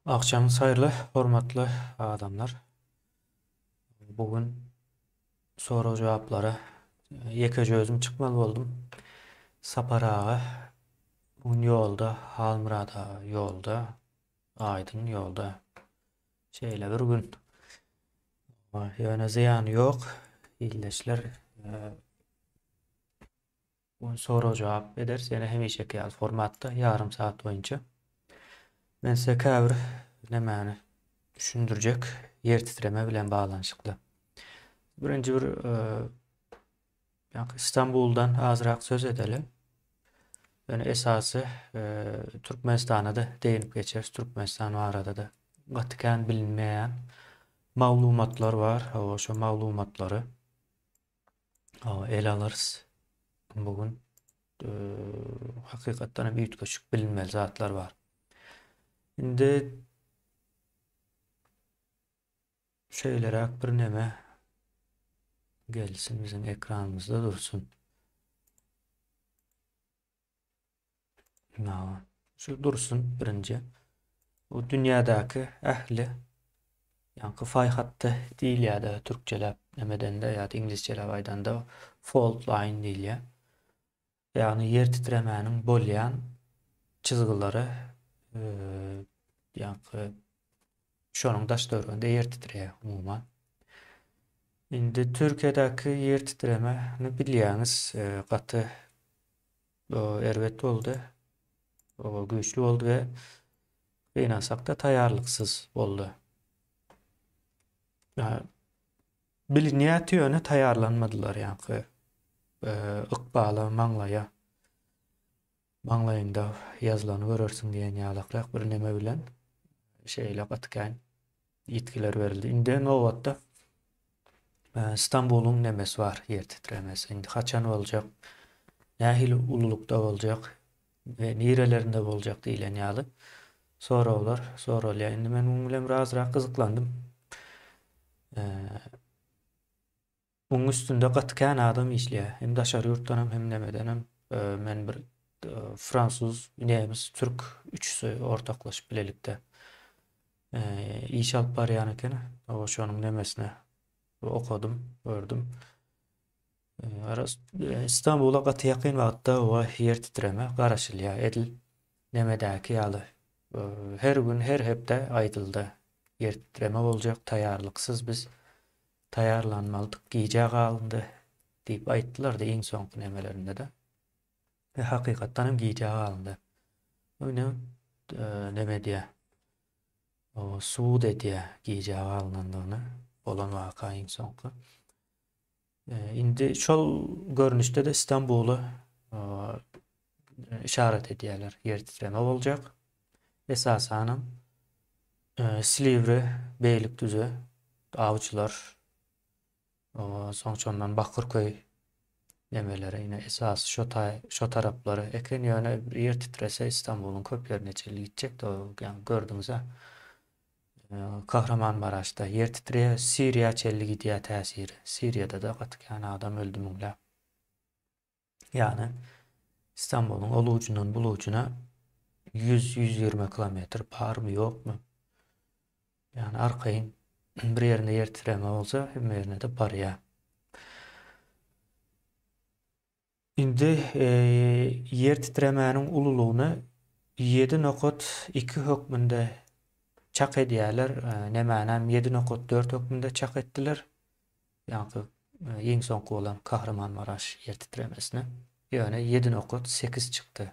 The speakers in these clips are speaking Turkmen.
Agşamyňyz haýyrly, hormatly adamlar. Bu gün sorag-jogaplara ýekeje özüm çykmaly boldum. Sapar aga bu gün ýolda, Halmyrat aga ýolda, Aýdyň ýolda. Şeýle bir gün. Ýöne zyýany ýok. Ildeşler Bu gün sorag-jogap ederis ýene hemişeki ýaly formatda ýarym sagat boýunça. Men size käbir nämäni düşündirjek ýer titreme bilen baglanyşykly. Birinji bir ýa Istanbuldan azrak söz edeli. Ýöne esasy Türkmenistana da değinip geçeris. Türkmenistan barada da gaty kän bilinmeýän maglumatlar bar. Hawa, şo maglumatlary ele alarys. Bu gün hakykatdan hem üýtgeşik bilinmeli zatlar bar. Indi şeýleräk bir neme gelsin biziň ekranymyzda dursun. Şu dursun birinji. Bu dünýädäki ähli ýaňky faý hatdy diýilýär-de türkçeläp nemedende ýa-da iňlisçeläp aýdanda fault line diýilýär. Ýagny ýer titremäniň bolýan çyzgylary ýaňky şonuň daş-töwereginde ýer titreýär umuman. Indi Türkiýedäki ýer titremäni bilýäňiz gaty erbet boldy. Güýçli boldy we gynansakda taýýarlyksyz boldy. Bilinýärdi ýöne taýýarlanmadylar ýaňky ykbala maňlaýa maňlaýyňda ýazylany görersiň diýen ýalakrak bir neme bilen şeýle gaty kän ýitgiler berildi. Indi nobatda Stambulyň nemesi bar, ýer titremesi. Indi haçan boljak, nähili ululykda boljak we nirelerinde boljak diýlen ýaly soraglar soralýar. Indi men munuň bilen birazrak gyzyklandym. Munuň üstünde gaty kän adam işleýär. Hem daşary ýurtdan hem, hem nemeden hem. Men bir fransuz, nemes, türk üçüsi ortaklaşyp bilelikde iş alyp barýan eken. O şonuň nemesine okadym, gördüm. Istanbula gaty ýakyn wagtda o ýer titreme garaşylýar. Edil nemedäki ýaly. Her gün, her hepde aýdyldy. Ýer titreme boljak, taýýarlyksyz biz. Taýýarlanmalydyk, gijä galyndy diýip aýtdylar-da iň soňky nemelerinde-de. We hakykatdan hem gijä galyndy. Ine neme edýär? O subut edýär gijä galynandygyny bolan waka iň soňky. Indi şol görnüşde-de Istanbuly yşarat edýärler. Ýer titreme boljak. Esasanam Silivri, Beýlikdüze, Awçylar, soň şondan Bakyrköý nemeleri ine esasy şo taý şo taraplary eken ýöne ýer titrese Istanbulyň köp ýerine çenli gitjekdi o ýa gördüňiz-ä. Kahramanmaraşda ýer titreýär, Siriýa çenli gidýär täsiri. Siriýada-da gaty kän adam öldi müňläp. Ýagny Istanbulyň ol ujundan bul ujuna 100-120 kilometr barmy, ýokmy? Ýagny arkaýyn bir ýerinde ýer titreme bolsa, hemme ýerine-de barýar. Indi e, ýer titremäniň ululygyny 7.2 hökmünde çak edýärler. E, nämänem 7.4 hökmünde çak etdiler. Ýaňky iň soňky bolan Kahramanmaraş ýer titremesine. Ýöne 7.8 çykdy.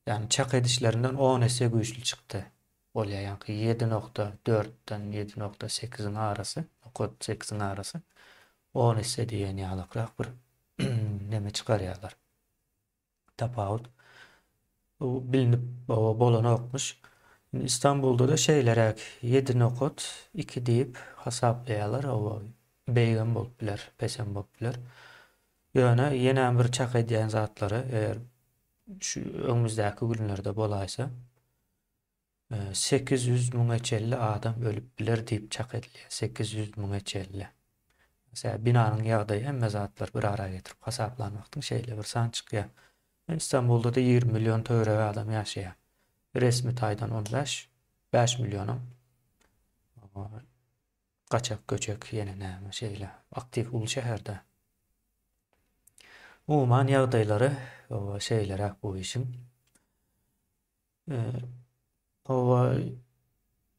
Ýagny çak edişlerinden 10 esse güýçli çykdy. Bolýar ýaňky 7.4-den 7.8-iň arasy, nokat 8-iň arasy 10 esse diýen ýalakrak bir neme çykarýarlar. Tapawut bu bilinip bolanokmyş. Indi Istanbulda-da şeýleräk 7.2 diýip hasaplaýarlar. Oba beýigem bolup biler, pesem bolup biler. Ýöne ýene bir çak edýän zatlary, eger şu öňümizdäki günlerde bolaýsa, 800 müňe çenli adam ölüp biler diýip çak edilýär. 800 müňe çenli. Mesela binanyň ýagdaýy hemme zatlar bir ara getirip hasaplan wagtyň şeýle bir san çykýar. Istanbulda da 20 million töweregi adam ýaşaýar. Resmi taýdan 15. 5 millionam gaçak göçek ýene näme şeýle aktiw uly şäherde. Umuman ýagdaýlary şeýleräk bu işiň. Hawa,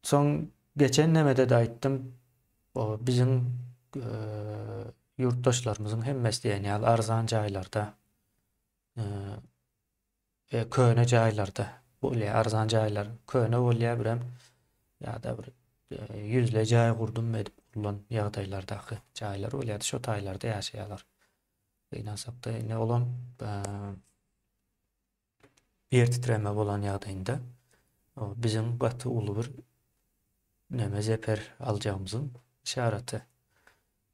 soň geçen nemede-de aýtdym, biziň ýurtdaşlarymyzyň hemmesi diýen ýaly arzan jaýlarda we köne jaýlarda bolýar, arzan jaýlar köne bolýar birem ýa-da bir ýüzle jaý gurdum edip gurlan ýagdaýlardaky jaýlar bolýar, şo taýlarda ýaşaýarlar. Gynansakda indi olam ýer titreme bolan ýagdaýynda biziň gaty uly bir neme zeper aljagymyzyň yşaraty.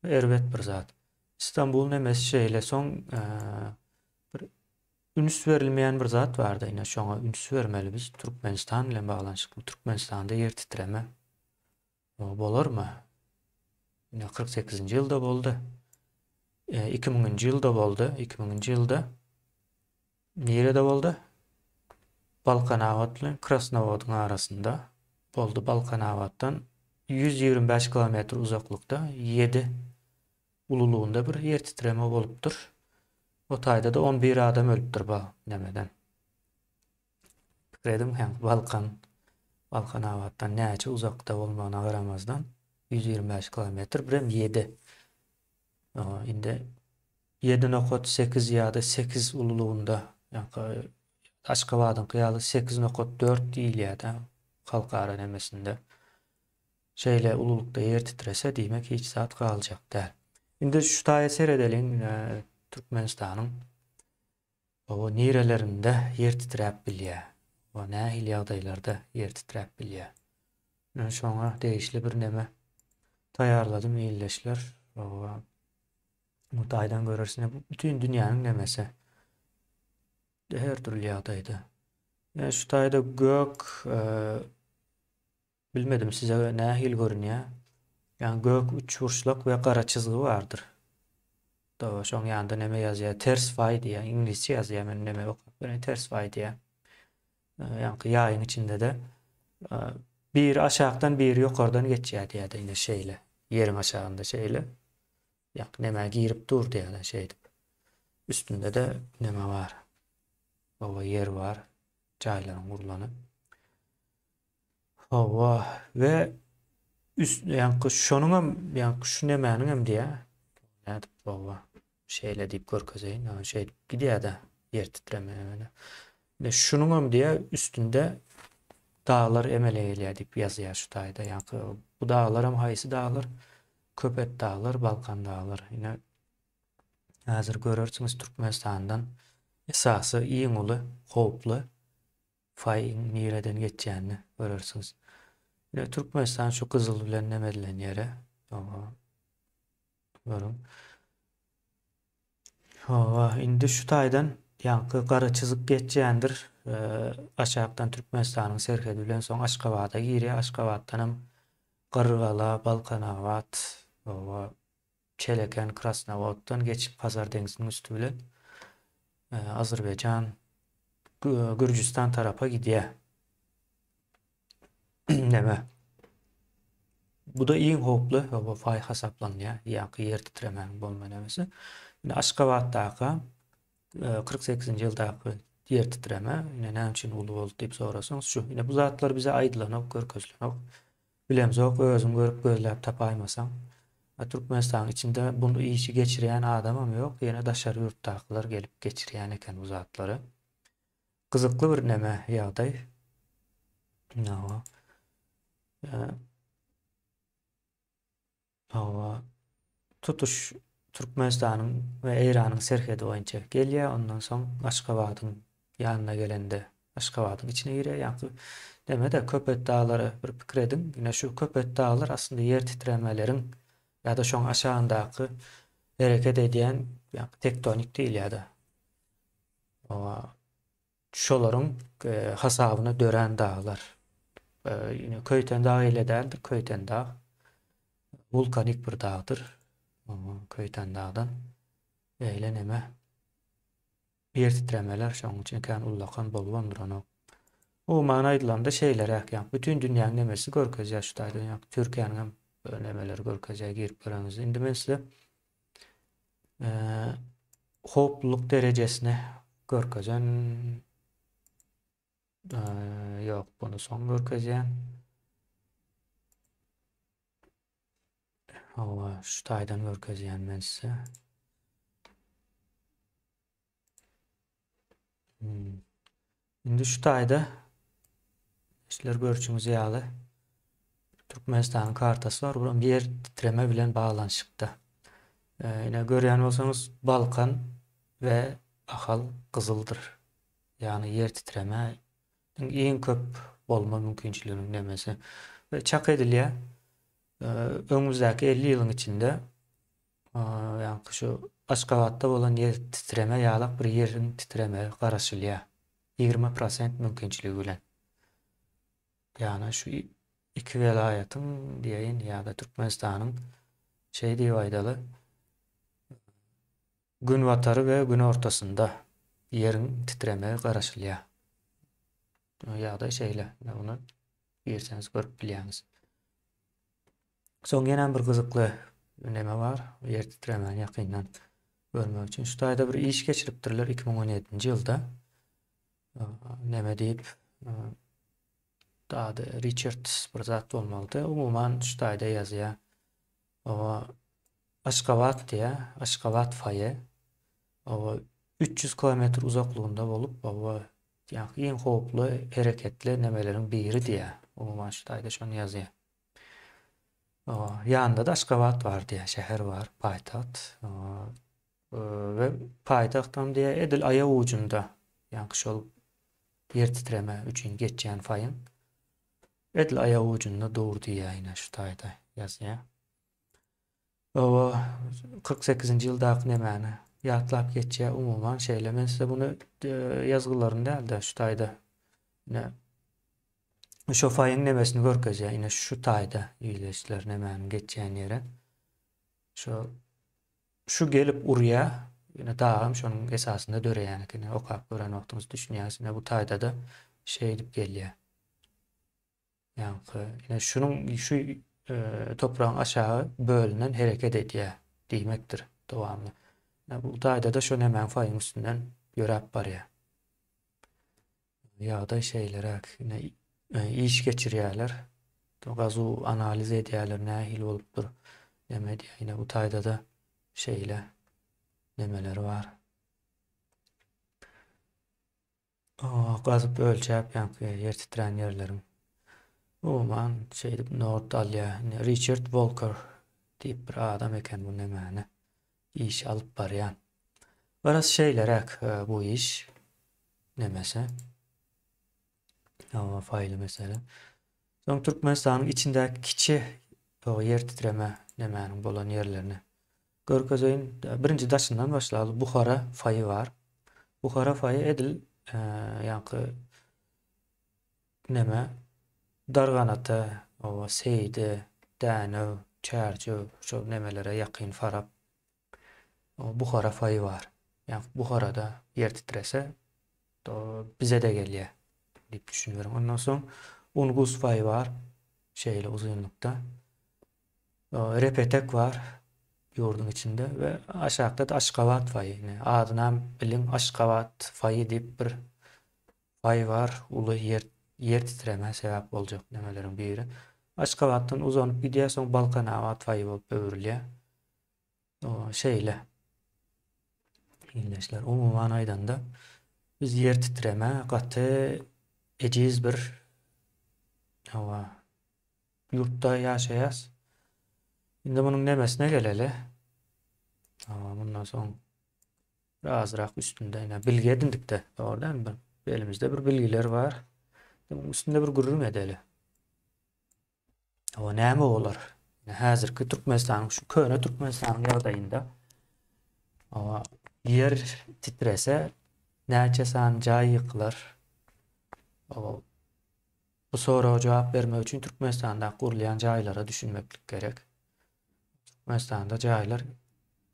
Erbet bir zat. Istanbul nemesi şeýle soň bir üns berilmeýän bir zat bardy ine şoňa üns bermeli biz Türkmenistan bilen baglanyşykly Türkmenistanda ýer titreme bolarmy? Ine 48-nji ýylda boldy. 2000-nji ýylda boldy. 2000-nji ýylda Nirede boldy? Balkanabat bilen Krasnowodyň arasynda boldy. Balkanabatdan 125 kilometr uzaklykda 7 ululygynda bir ýer titreme bolupdyr. O taýda-da 11 adam ölüpdir bu nemeden. Pikir ediň, hem Balkan Balkanabatdan näçe uzakda bolmagyna garamazdan 125 kilometr, birem 7. Indi 7.8 ýa-da 8 ululygynda, ýa-da Aşgabadyňky ýaly 8.4 diýilýär-de halkara nemesinde. Şeýle ululykda ýer titrese, diýmek hiç zat galjak däl. Indi şu taýa seredeliň, Türkmenistanyň o nirelerinde ýer titräp bilýär? O nähili ýagdaýlarda ýer titräp bilýär? Men şoňa degişli bir neme taýýarladym ildeşler. Owa. Bu taýdan görersiňiz, bu bütin dünýäniň nemesi. Her dürli ýagdaýda. Ýa şu taýda gök e, bilmedim size nähili görünýär. Ýa gök üçburçluk we gara çyzgy bardyr. Dawa şoň ýanynda neme ýazýar? Ters faý diýýär. Iňlisçe ýazýar. Men neme okap bereýin. Ters faý diýýär. Ýaňky ýaýyň içinde-de biri aşakdan, biri ýokardan geçýär diýýär-de, ine şeýle. Ýeriň aşagynda şeýle. Ýaňky nämä girip dur diýýär-de şeýdip. Üstünde-de neme bar. Hawa, ýer bar. Jaýlaryň gurlany. Hawa, we üst ýaňky şonuňam, ýaňky şu nemäniňem diýýär. Nädip hawa. Şeýle diýip görkezeýin. Ha, şeýdip gidýär-de ýer titreme ýöne. Ine şunuňam diýýär üstünde daglar emele gelýär diýip ýazýar şu taýda. Ýaňky bu daglaram haýsy daglar? Köpet daglar, Balkan daglar. Ine häzir görersiňiz Türkmenistandan esasy iň uly howply faýyň nireden geçýänini görersiňiz. Ine Türkmenistan şu gyzyl bilen neme edilen ýere. Görüň. Hawa, indi şu taýdan ýaňky gara çyzyk geçýändir. Aşakdan Türkmenistanyň serhedi bilen soň Aşgabada girýär. Aşgabatdanam Gyrgala, Balkanabat, hawa, Çeleken, Krasnowoddan geçip Hazar deňziniň üsti bilen Azerbaýjan, Gürjüstan tarapa gidýär. Näme? Bu-da iň howply bu faý hasaplanylýar. Ýa-ki ýer titremäniň bolma nämesi. Indi Aşgabatdaky 48-nji ýyldaky ýer titreme ine näme üçin uly boldy diýip sorasaňyz şu. Ine bu zatlar bize aýdylanok, görkezilenok. Bilemzok, özüň görüp gözläp tapaýmasaň. A Türkmenistanyň içinde bu işi geçirýän adamam ýok, ýene daşary ýurtdakylar gelip geçirýän eken bu zatlary. Gyzykly bir neme ýagdaý. Hawa. Hawa. Tutuş Türkmenistanyň we Eýranyň serhedi boýunça gelýär. Ondan soň Aşgabadyň ýanyna gelende Aşgabadyň içine girýär. Ýaňky neme-de Köpet daglary bir pikir ediň. Ine şu Köpet daglar aslynda ýer titremeleriň ýa-da şoň aşagyndaky hereket edýän ýaňky tektonik diýilýär-de. Şolaryň hasabyna dörän daglar. Ýöne Köýten dag eýle däldir. Köýten dag wulkanik bir dagdyr. Köýten dagdan eýle neme ýer titremeler şonuň üçin kän ullakan bolubam duranok. Umuman aýdylanda şeýleräk ýa bütin dünýäň nemesi görkezýär şu taýdan ýa Türkiýäniň hem nemeleri görkezýär girip göreňizde. Indi men size howplulyk derejesini görkezen ýok bunu soň görkezýän. Hawa, şu taýdan görkezýän men size. Hmm. Indi şu taýda sizler görüşüňiz ýaly Türkmenistanyň kartasy bar. Bu ýer titreme bilen baglanyşykda. Ine görýän bolsaňyz Balkan we Ahal gyzyldyr. Ýagny ýer titreme iň köp bolma mümkinçiliginiň nemesi. We çak edilýär. Öňümizdäki 50 ýylyň içinde Ýaňky şu Aşgabatda bolan ýer titreme ýalak bir ýeriň titremegi garaşylýar. 20 prosent mümkinçiligi bilen. Ýagny şu iki welaýatyň diýeýin ýa-da Türkmenistanyň şeý diýip aýdaly günbatary we günortasynda ýeriň titremegi garaşylýar. Ýagdaý şeýle. Ony girseňiz görüp bilýäňiz. Soň ýene bir gyzykly neme bar, ýer titremäni ýakyndan görmek üçin. Şu taýda bir iş geçiripdirler 2017-nji ýylda. Neme diýip, ady Riçard bir zat bolmalydy. Umuman şu taýda ýazýar. Oba Aşgabat diýýär, Aşgabat faýy. Oba 300 kilometr uzaklygynda bolup, oba iň howply hereketli nemeleriň biri diýýär. Umuman şu taýda şony ýazýar. Ýanynda-da Aşgabat bar diýýär, şäher bar, paýtagt. We paýtagtam diýýär, edil aýak ujunda, ýaňky şol ýer titreme üçin geçýän faýyň edil aýak ujunda dur diýýär, ine şu taýda ýazýar. Oba 48-nji ýyldaky nemäni ýatlap geçýär, umuman şeýle. Men size muny ýazgylaryny däl-de, şu taýda ine Şo faýyň nemesini görkezýär. Ine şu taýda ýüzleşler nemäniň geçýän ýeri. Şo şu gelip urýar. Ine dagam şonuň esasynda döreýän eken. Okap gören wagtyňyz düşünýäňiz. Ine bu taýda-da şeýdip gelýär. Ýaňky ine şunuň şu e, topragyň aşagy bölünen hereket edýär diýmekdir dowamly. Ine bu taýda-da şo nemäň faýyň üstünden ýöräp barýar. Ýagdaý şeýleräk. Ine iş geçirýärler. Gazuw analiz edýärler nähili bolupdyr. Neme edýär. Ine bu taýda-da şeýle nemeler bar. Gazyp ölçäp ýaňky ýer titrän ýerleriň. Umuman şeýdip not alýar. Ine Riçard Walker diýip bir adam eken bu nemäni iş alyp barýan. Biraz şeýleräk bu iş. Nemesi. Hawa, faýly mesele. Soň Türkmenistanyň içindäki kiçi ýer titreme nemäniň bolan ýerlerini görkezeýin. Birinji daşyndan başlaly. Buhara faýy bar. Buhara faýy edil e, ýaňky neme Darganata, owa, Seýdi, Dänew, Çärjew şol nemelere ýakyn Farap Buhara faýy bar. Ýa Buharada ýer titrese, to bize-de gelýär diýip düşüniberiň. Ondan soň Ungus faýy bar. Şeýle uzynlykda. Repetek bar ýurduň içinde we aşakda-da Aşgabat faýy. Ine, adynam biliň Aşgabat faýy diýip bir faý bar. Uly ýer ýer titremä sebäp boljak nemeleriň biri. Aşgabatdan uzanyp gidýär, soň Balkanabat faýy bolup öwrülýär. Şeýle. Ildeşler, umuman aýdanda, biz ýer titreme gaty ejiz bir hawa ýurtda ýaşaýas. Indi munuň nemesine geleli. Hawa, mundan soň bir azrak üstünde ine bilgi edindikde, dogry dälmi? Bir elimizde bir bilgiler bar. Munuň üstünde bir gürrüň edeli. Hawa, näme bolar? Häzirki Türkmenistanyň şu köne Türkmenistanyň ýagdaýynda hawa, ýer titrese näçe sany jaý ýykylar? Hawa, bu soraga jogap bermek üçin Türkmenistanda gurulýan jaýlara düşünmeklik gerek. Türkmenistanda jaýlar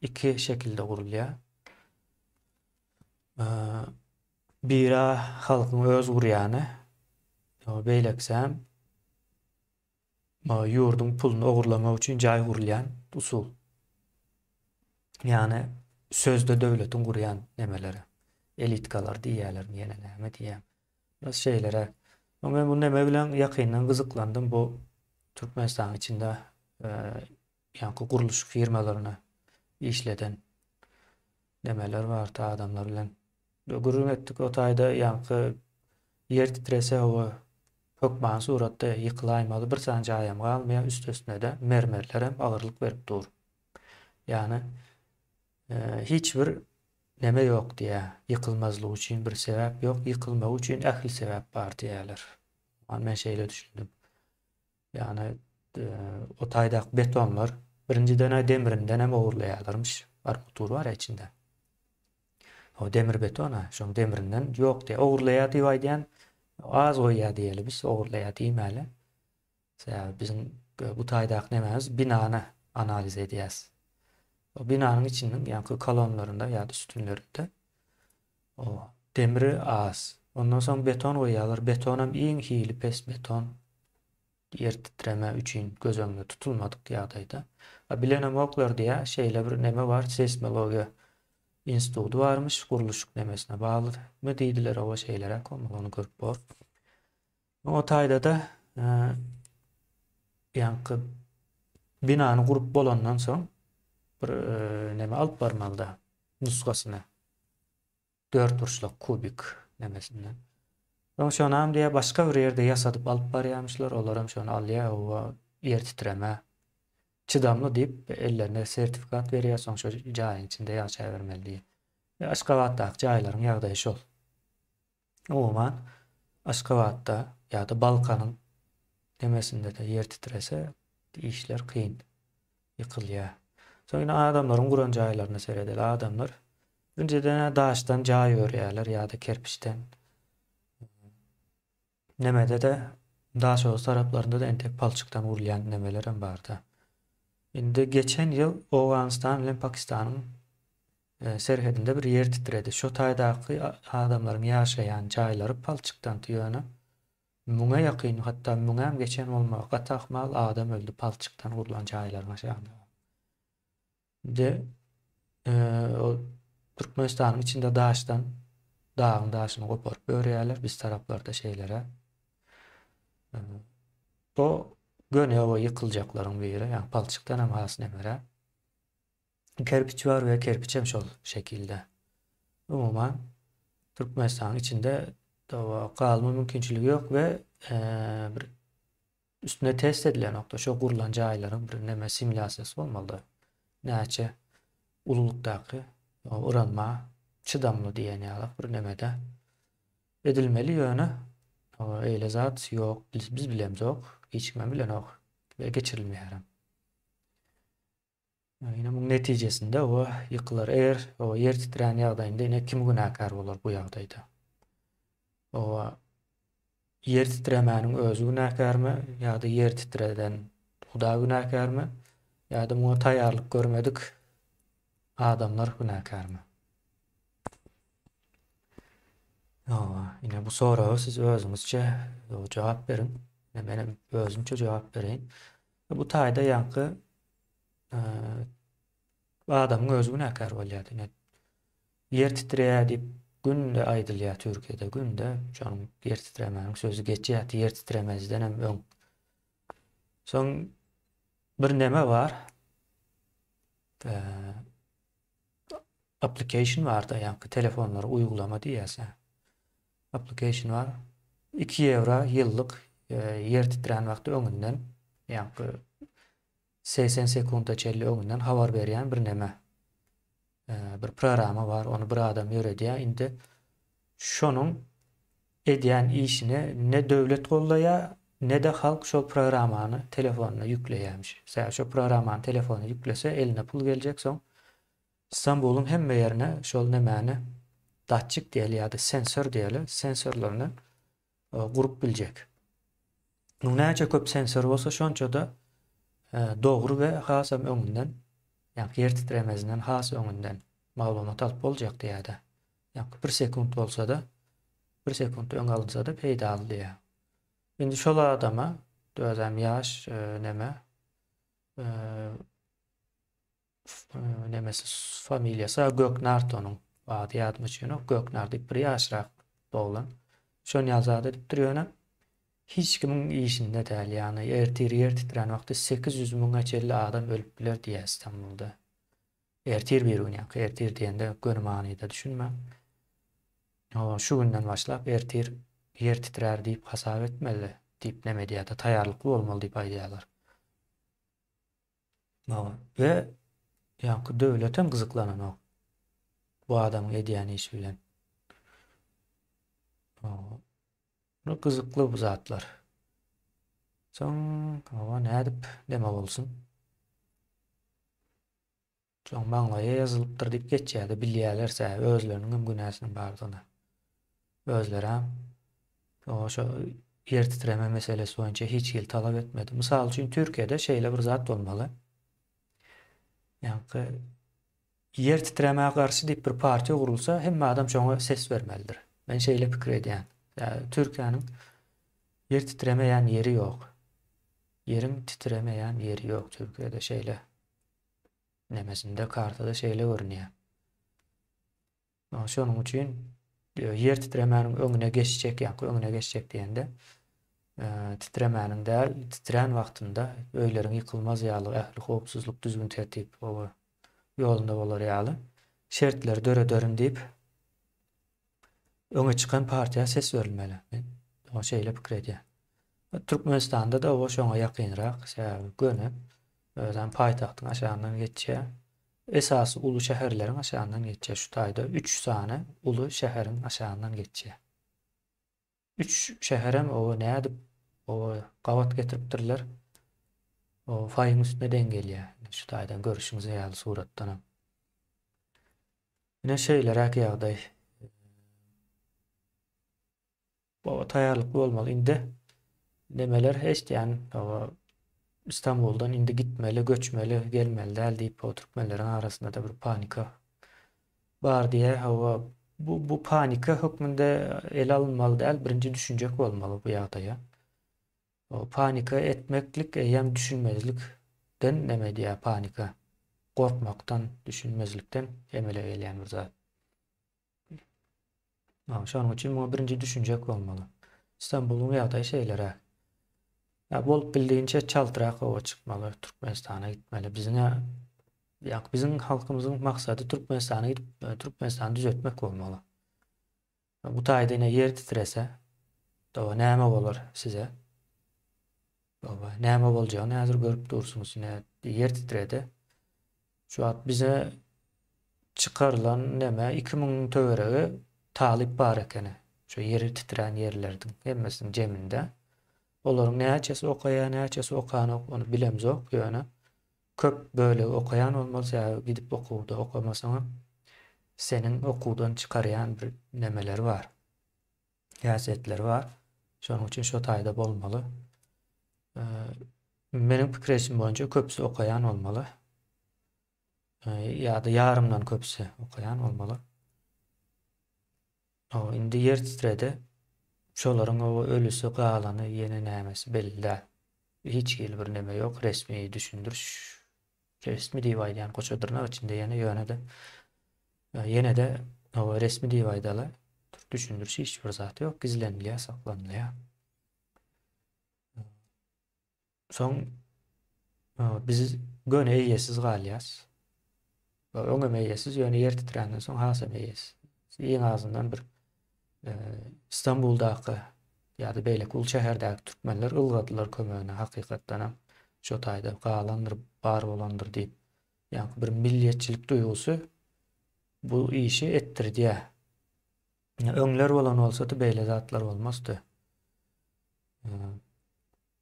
iki şekilde gurulýar. Biri halkyň öz gurýany. Beýlekisem ýurduň puluny ogurlamak üçin jaý gurulýan usul. Ýagny sözde döwletiň gurýan nemeleri. Elitkalar diýýärler, ýene näme diýýär. Biraz şeýleräk. Men bu neme bilen ýakyndan gyzyklandym bu Türkmenistanyň içinde ýaňky gurluşyk firmalaryna işleden nemeler bardy adamlar bilen gürrüň etdik o taýda ýaňky ýer titrese hawa hökmany suratda ýykylaýmaly bir sany jaýam galmaýar üstesine-de mermerlerem agyrlyk berip dur. Ýagny hiç bir neme ýok diýýär ýykylmazlygy üçin bir sebäp ýok ýykylmagy üçin ähli sebäp bar diýýärler. Men şeýle düşündim. Ýagny o taýdaky betonlar birinjiden-ä demrindenem ogurlaýarlarmyş. Armatur bar-a içinde. O demir beton-a, şoň demrinden ýok diýýär. Ogurlaýar diýip aýdýan, az goýýar diýeli biz, ogurlaýar diýmäli. Sebäbi biziň bu taýdaky nemämiz binany analiz edýäs. O binanyň içiniň ýaňky kolonlarynda ýa-da sütünlerinde o demri az. Ondan soň beton goýýarlar. Betonam iň hili pes beton. Ýer titreme üçin göz öňünde tutulmadyk ýagdaýda. A bilenemoklar diýýär, şeýle bir neme bar, seýsmologiýa instituty barmyş, gurluşyk nemesine baglymy diýdiler, oba şeýleräk bolmaly, ony görüp bor. O taýda-da ýaňky binany gurup bolandan soň bir neme alyp barmalyda nusgasyny. Dörtburçluk kubik nemesinden. Soň şonam diýýär başga bir ýerde ýasadyp alyp barýarmyşlar, olaram şony alýar, oba ýer titremä çydamly diýip ellerine sertifikat berýär, soň şo jaýyň içinde ýaşabermeli diýýär. Aşgabatdaky jaýlaryň ýagdaýy şol. Umuman, Aşgabatda ýa-da Balkanyň nemesinde-de ýer titrese, işler kyn. Ýykylýar. Soň ine adamlaryň guran jaýlaryna seredeli. Adamlar birinjiden-ä daşdan jaý örýärler ýa-da kerpiçden. Nemede-de Daşoguz taraplarynda-da entek palçykdan gurulýan nemelerem bar-da. Indi geçen ýyl Owganystan bilen Pakistanyň serhedinde bir ýer titredi. Şo taýdaky adamlaryň ýaşaýan jaýlary palçykdandy ýöne müňe ýakyn, hatda müňäm geçen bolmagy gaty ahmal adam öldi palçykdan gurlan jaýlaryň aşagynda. Indi ol Türkmenistanyň içinde daşdan dagyň daşyny goparyp örýärler biz taraplarda şeýleräk. Bu göni oba ýykyljaklaryň biri, ýagny palçykdan hem has nemeräk. Kerpiç bar we kerpiç hem şol şekilde. Umuman Türkmenistanyň içinde galma mümkinçiligi ýok we bir üstüne test edilenokda şo gurlan jaýlaryň bir neme simulýasiýasy bolmalyda. Näçe ululykdaky yranma çydamly diýen ýaly bir nemede edilmeli ýöne eýle zat ýok biz bilemzok hiç kimem bilenok we geçirilmeýärem. Ine muň netijesinde o ýykylar. Eger o ýer titrän ýagdaýynda ine kim günäkär bolar bu ýagdaýda? O ýer titremäniň özi günäkärmi ýa-da ýer titreden Huda günäkärmi ýa-da muňa taýýarlyk görmedik adamlar günäkärmi? Hawa, ine bu soraga siz özüňizçe jogap beriň. Ine menem özümçe jogap bereýin. Bu taýda ýaňky adamyň özi günäkär bolýar. Ine ýer titreýär diýip günde aýdylýar Türkiýede günde şonuň ýer titremäniň sözi geçýär ýer titremezden hem öň. Soň bir neme bar. Application barda ýaňky telefonlara uýgulama diýýäs. Application bar. 2 ýewro ýyllyk ýer titrän wagty öňünden ýaňky 80 sekunda çenli öňünden habar berýän bir neme bir programma bar. Ony bir adam ýöredýär. Indi şonuň edýän işini ne döwlet goldaýar, ne-de halk şol programmany telefonyna ýükleýärmiş. Sebäbi şo programmany telefona ýüklese eline pul geljek soň Stambulyň hemme ýerine şol nemäni datçik diýeli ýa-da sensor diýeli, sensorlaryny gurup biljek. Muň näçe köp sensor bolsa şonça-da dogry we hasam öňünden, ýagny ýer titremezinden has öňünden maglumat alyp boljak diýýär-de. Ýagny bir sekunt bolsa-da, bir sekunt öň alynsa-da peýdaly diýýär. Indi şol adama özem ýaş neme nemesi familiýasy Göknart onuň ady ýadyma düşenok Göknar diýip bir ýaşrak oglan. Şony ýaly zat edipdir ýöne hiç kimiň işinde däl ýagny ertir ýer titrän wagty 800 müňe çenli adam ölüp biler diýýär Istanbulda. Ertir bir gün ýaňky ertir diýende göni manyda düşünmäň. Hawa şu günden başlap ertir ýer titrär diýip hasap etmeli diýip neme edýärde taýýarlykly bolmaly diýip aýdýarlar. Hawa we ýaňky döwletem gyzyklananok bu adamyň edýän işi bilen. Hawa. Bu gyzykly bu zatlar. Soň hawa nädip neme bolsun? Soň maňlaýa ýazylypdyr diýip geçýärdi, bilýärler sebäbi özleriniň hem günäsiniň bardygyny. Özlerem şo ýer titreme meselesi boýunça hiç hili talap etmedi. Mysal üçin Türkiýede şeýle bir zat bolmaly. Ýaňky ýer titremä garşy diýip bir partiýa gurulsa, hemme adam şoňa ses bermelidir. Men şeýle pikir edýän. Türkiýäniň ýer titremeýän ýeri ýok. Ýeriň titremeýän ýeri ýok Türkiýede şeýle. Nemesinde kartada şeýle görünýär. Şonuň üçin ýer titremäniň öňüne geçjek, ýa-da öňüne geçjek diýende titremäniň däl, titrän wagtynda öýleriň ýykylmaz ýaly ähli howpsuzlyk düzgün-tertip ýolunda bolar ýaly şertleri dörederin diýip öňe çykan partiýa ses berilmeli. Men şeýle pikir edýän. Türkmenistanda-da o şoňa ýakynrak, sebäbi göni özem paýtagtyň aşagyndan geçýär. Esasy uly şäherleriň aşagyndan geçýär. Şu taýda üç sany uly şäheriň aşagyndan geçýär. Üç şäherem oba nädip oba gabat getiripdirler. O faýyň üstüne deň gelýär. Şu taýdan görüşiňiz ýaly suratdanam. Ine şeýleräk ýagdaý. Baba taýýarlykly bolmaly indi. Nemeler eşdýän baba Istanbuldan indi gitmeli, göçmeli, gelmeli däl diýip o türkmenleriň arasynda-da bir panika bar diýýär. Hawa, bu bu panika hökmünde ele alynmaly däl, birinji düşünjek bolmaly bu ýagdaýa. O panika etmeklik eýýäm düşünmezlikden neme edýär panika. Gorkmakdan, düşünmezlikden emele gelýän bir zat. Şonuň üçin muňa birinji düşünjek bolmaly. Istanbulyň ýagdaýy şeýleräk. Ýa bolup bildigiňçe çaltrak oba çykmaly, Türkmenistana gitmeli. Biziň ýa biziň halkymyzyň maksady Türkmenistana gidip, e, Türkmenistany düzetmek bolmaly. Bu taýda ine ýer titrese, doga näme bolar size? Baba, näme boljagyny häzir görüp dursuňyz. Ine ýer titredi. Şu wagt bize çykarylan neme 2000 töweregi talyp bar ekeni. Şu ýeri titrän ýerlerdiň hemmesiniň jeminde. Olaryň näçesi okaýar, näçesi okanok, ony bilemzok, ýöne köp bölegi okaýan bolmaly, sebäbi gidip okuwda okamasaňam seniň okuwdan çykarýan bir nemeleri bar. Häsiýetleri bar. Şonuň üçin şo taýda bolmaly. Meniň pikir edişim boýunça köpüsi okaýan bolmaly. Ýa-da ýarymdan köpüsi okaýan bolmaly. O indi ýer titredi. Şolaryň o ölüsi, galany, ýene nämesi belli däl. Hiç hili bir neme ýok, resmi düşündiriş. Resmi diýip aýdýan goşa dyrnak içinde ýene ýöne-de ýene-de o resmi diýip aýdaly. Düşündiriş hiç bir zat ýok, gizlenilýär, saklanylýar. Soň biz göni eýesiz galýas. Öňem eýesiz, ýöne ýer titränden soň hasam eýesiz. Iň azyndan bir Istanbuldaky ýa-da beýleki uly şäherdäki türkmenler ylgadylar kömegine hakykatdanam şo taýda galandyr, bar bolandyr diýip. Ýaňky bir milliýetçilik duýgusy bu işi etdirdýär. Öňler bolan bolsady beýle zatlar bolmazdy.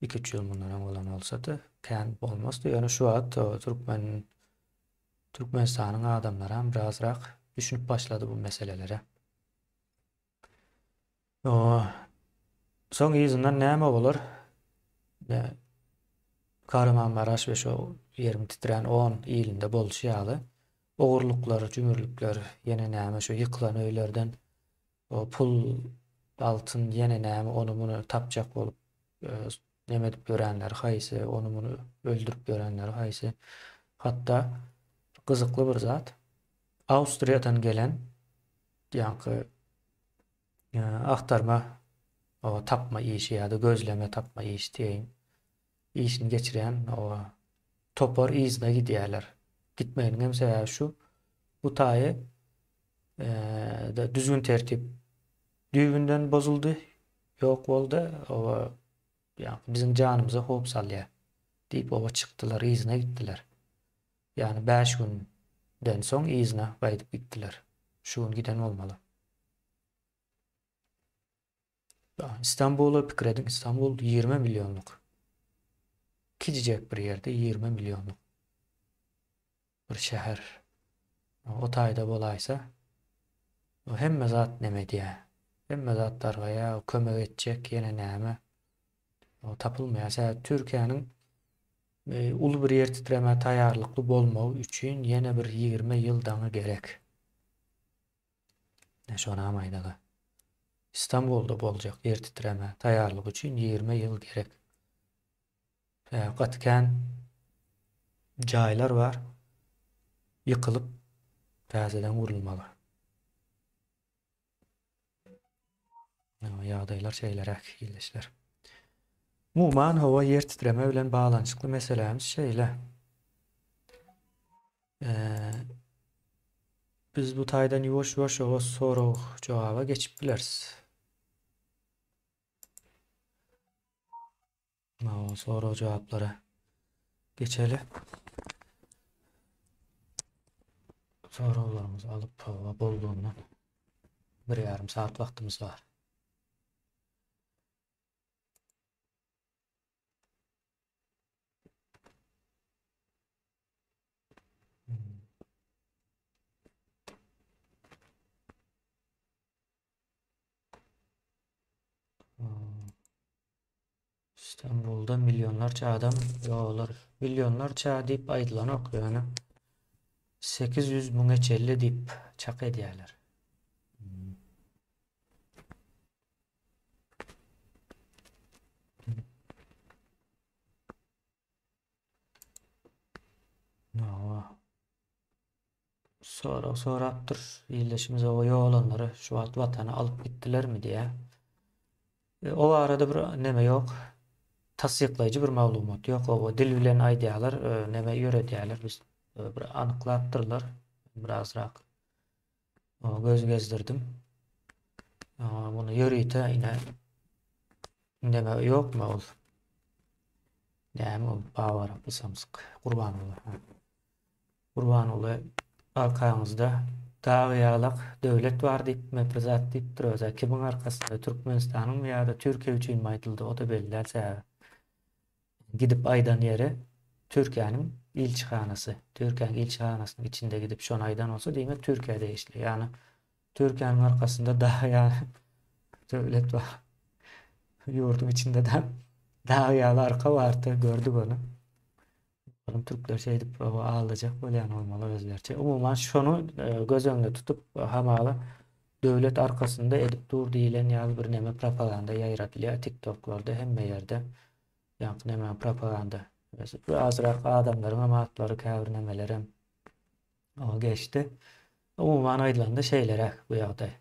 2-3 ýyl mundan öň bolan bolsady kän bolmazdy. Ýöne şu wagt türkmen Türkmenistanyň adamlary hem birazrak düşünip başlady bu meselelere. Soň yzyndan näme bolar? Kahramanmaraş we şo ýeriň titrän 10 ilinde bolşy ýaly ogurlyklar, jümürlikler, ýene näme şo ýykylan öýlerden o pul, altyn, ýene näme ony muny tapjak bolup. neme edip ýörenleri haýsy, ony-muny öldürip ýörenleri haýsy. Hatda gyzykly bir zat, Awstriýadan gelen ýaňky agtarma, tapma işi ýa-da gözleme tapma işi diýeýin, işini geçirýän topar yzyna gidýärler. Gitmeginiň hem sebäbi şu, bu taýy düzgün-tertip düýbünden bozuldy, ýok boldy, oba ýa biziň janymyza howp salýar diýip oba çykdylar, yzyna gitdiler. Ýagny 5 günden soň yzyna gaýdyp gitdiler. Şu gün giden bolmaly. Istanbuly pikir ediň, Istanbul 20 millionlyk. Kiçijek bir ýerde 20 millionlyk bir şäher. O taýda bolaýsa, o hemme zat neme edýär. Hemme zat dargaýar, kömek etjek ýene näme. O tapylmaýar. Sebäbi Türkiýäniň e, uly bir ýer titremä taýýarlykly bolmagy üçin ýene bir 20 ýyl daňy gerek. Şonam aýdaly. Istanbulda boljak ýer titremä taýýarlyk üçin 20 ýyl gerek. Gaty kän jaýlar bar. Ýykylyp täzeden gurulmaly. Ýagdaýlar şeýleräk ildeşler. Umuman howa ýer titreme bilen baglanyşykly meselämiz şeýle. Biz bu taýdan ýuwaş-ýuwaş oba sorag jogaba geçip bileris. Sorag jogaplara geçeli. Soraglarymyzy alyp hawa boldugyna bir ýarym saat wagtymyz bar. Istanbulda millionlarça adam ýogalar. Millionlarça diýip aýdylanok, ýöne 800 müňe çenli diýip çak edýärler. Hawa. Sorag sorapdyr. Ildeşimiz o ýogalanlary şu wagt watana alyp gitdilermi diýýär. E, o barada bir neme ýok. Tassyklaýjy bir maglumat ýok. O dil bilen aýdýarlar, e, neme ýöredýärler. Biz e, bir anyklapdyrlar birazrak. O göz gezdirdim. Muny ýörite ine neme ýokmy ol? Näme ol babaraply samsyk Gurbanguly. Gurbanguly arkaňyzda dag ýalak döwlet bar diýip bir zat diýipdir özä kimiň arkasynda Türkmenistanyňmy ýa-da Türkiýe üçinmi aýdyldy o-da belli däl sebäbi gidip aýdan ýeri Türkiýäniň ilçihanasy Türkiýäniň ilçihanasynyň içinde gidip şony aýdan bolsa diýmek Türkiýä degişli ýagny Türkiýäniň arkasynda dag ýaly döwlet bar. Ýurduň içinde de dag ýaly arka bardy, gördük ony. Onuň türkler şeýdip aldajak bolýan bolmaly özleriçe. Umuman şony e, göz öňünde tutup hamala döwlet arkasynda edip dur diýilen ýaly bir neme propaganda ýaýradylýar TikToklarda hemme ýerde. Ýaňky neme propaganda. Azrak adamlaryň hem atlary käbir nemelerem o geçdi. Umuman aýdylanda şeýleräk bu ýagdaý.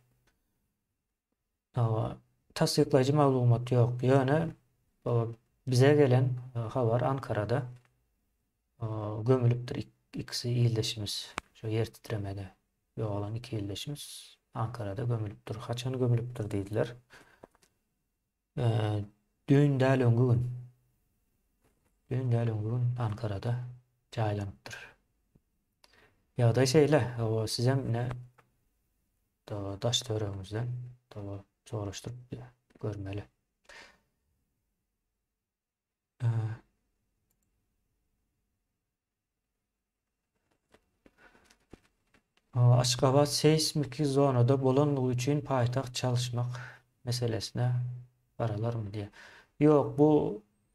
Hawa, tassyklaýjy maglumat ýok. Ýöne bize gelen habar Ankarada gömülipdir ikisi ildeşimiz. Şu ýer titremede ýogalan iki ildeşimiz Ankarada gömülipdir. Haçan gömülipdir diýdiler. Düýn däl öňki gün. Düýn däl öňki gün Ankarada jaýlanypdyr. Ýagdaý şeýle. Hawa, sizem ine daş töweregiňizden soraşdyryp görmeli. Aşgabat seýsmiki zonada bolanlygy üçin paýtagt çalyşmak meselesine garalarmy diýýär. Ýok, bu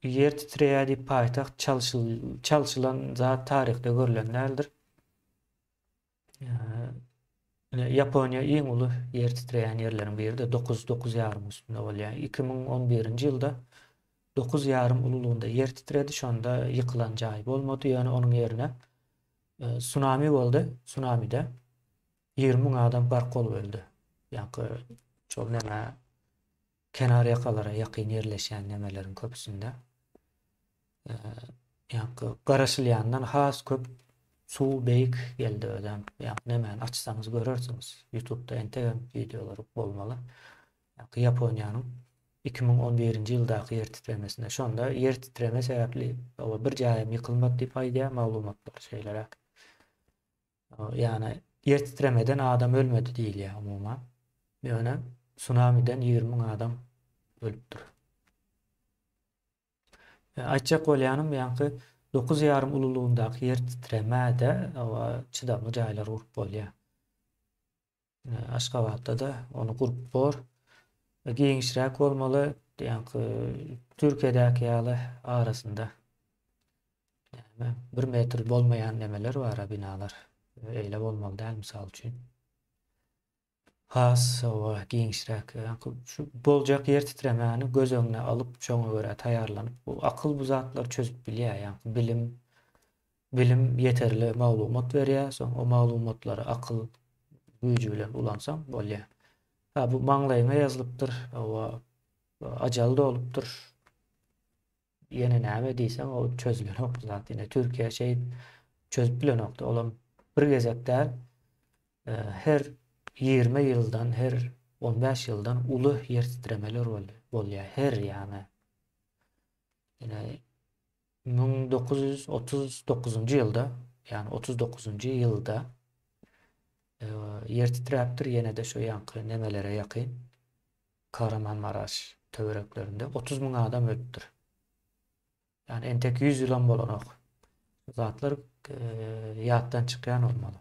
ýer titreýär diýip paýtagt çalşyl çalşylan zat taryhda görlen däldir. Ine Ýaponiýa iň uly ýer titreýän ýerleriň biri-de 9, 9 ýarymyň üstünde bolýar. 2011-nji ýylda. Dokuz ýarym ululygynda ýer titredi, şonda ýykylan jaý bolmady, ýöne onuň ýerine sunami boldy. Sunamide 20 müň adam gark bolup öldi. Ýaňky şol näme kenar ýakalara ýakyn ýerleşýän nemeleriň köpüsinde. Ýaňky garaşylýandan has köp suw beýik geldi özem. Ýaňky nemäni açsaňyz görersiňiz. Ýutubda entegem wideolar bolmaly. Ýaňky Ýaponiýanyň 2011-nji ýyldaky ýer titremesinde. Şonda ýer titreme sebäpli bir jaýam ýykylmady diýip aýdýar maglumatlar şeýleräk. Ýagny ýer titremeden adam ölmedi diýilýär umuman. Ýöne sunamiden 20 müň adam ölüpdir. Aýtjak bolýanym, ýaňky dokuz ýarym ululygyndaky ýer titremä-de çydamly jaýlar gurup bolýar. Aşgabatda-da ony gurup bor. Giňişräk bolmaly, ýaňky Türkiýedäki ýaly arasynda näme bir metr bolmaýan nemeler bar-a binalar. Eýle bolmaly däl mysal üçin. Has hawa giňişräk şu boljak ýer titremäni göz öňüne alyp şoňa görä taýýarlanyp bu akyl bu zatlary çözüp bilýär ýaňky bilim bilim ýeterli maglumat berýär soň o maglumatlary akyl güýji bilen ulansaň bolýar. Ha bu maňlaýyňa ýazylypdyr hawa ajal dolupdyr Ýene näme diýseň ol çözülenok bu zat. Ine Türkiýe şeýdip çözüp bilenokdy. Olam bir gezek däl, her 20 ýyldan, her 15 ýyldan uly ýer titremeler bolýar. Her ýagny ine 1939-njy ýylda, ýagny 39-njy ýylda ýer titräpdir, ýene-de şu ýaňky nemelere ýakyn. Kahramanmaraş töwereklerinde 30 müň adam ölüpdir. Ýagny entek 100 ýylam bolanok. Bu zatlar e, ýatdan çykýan bolmaly.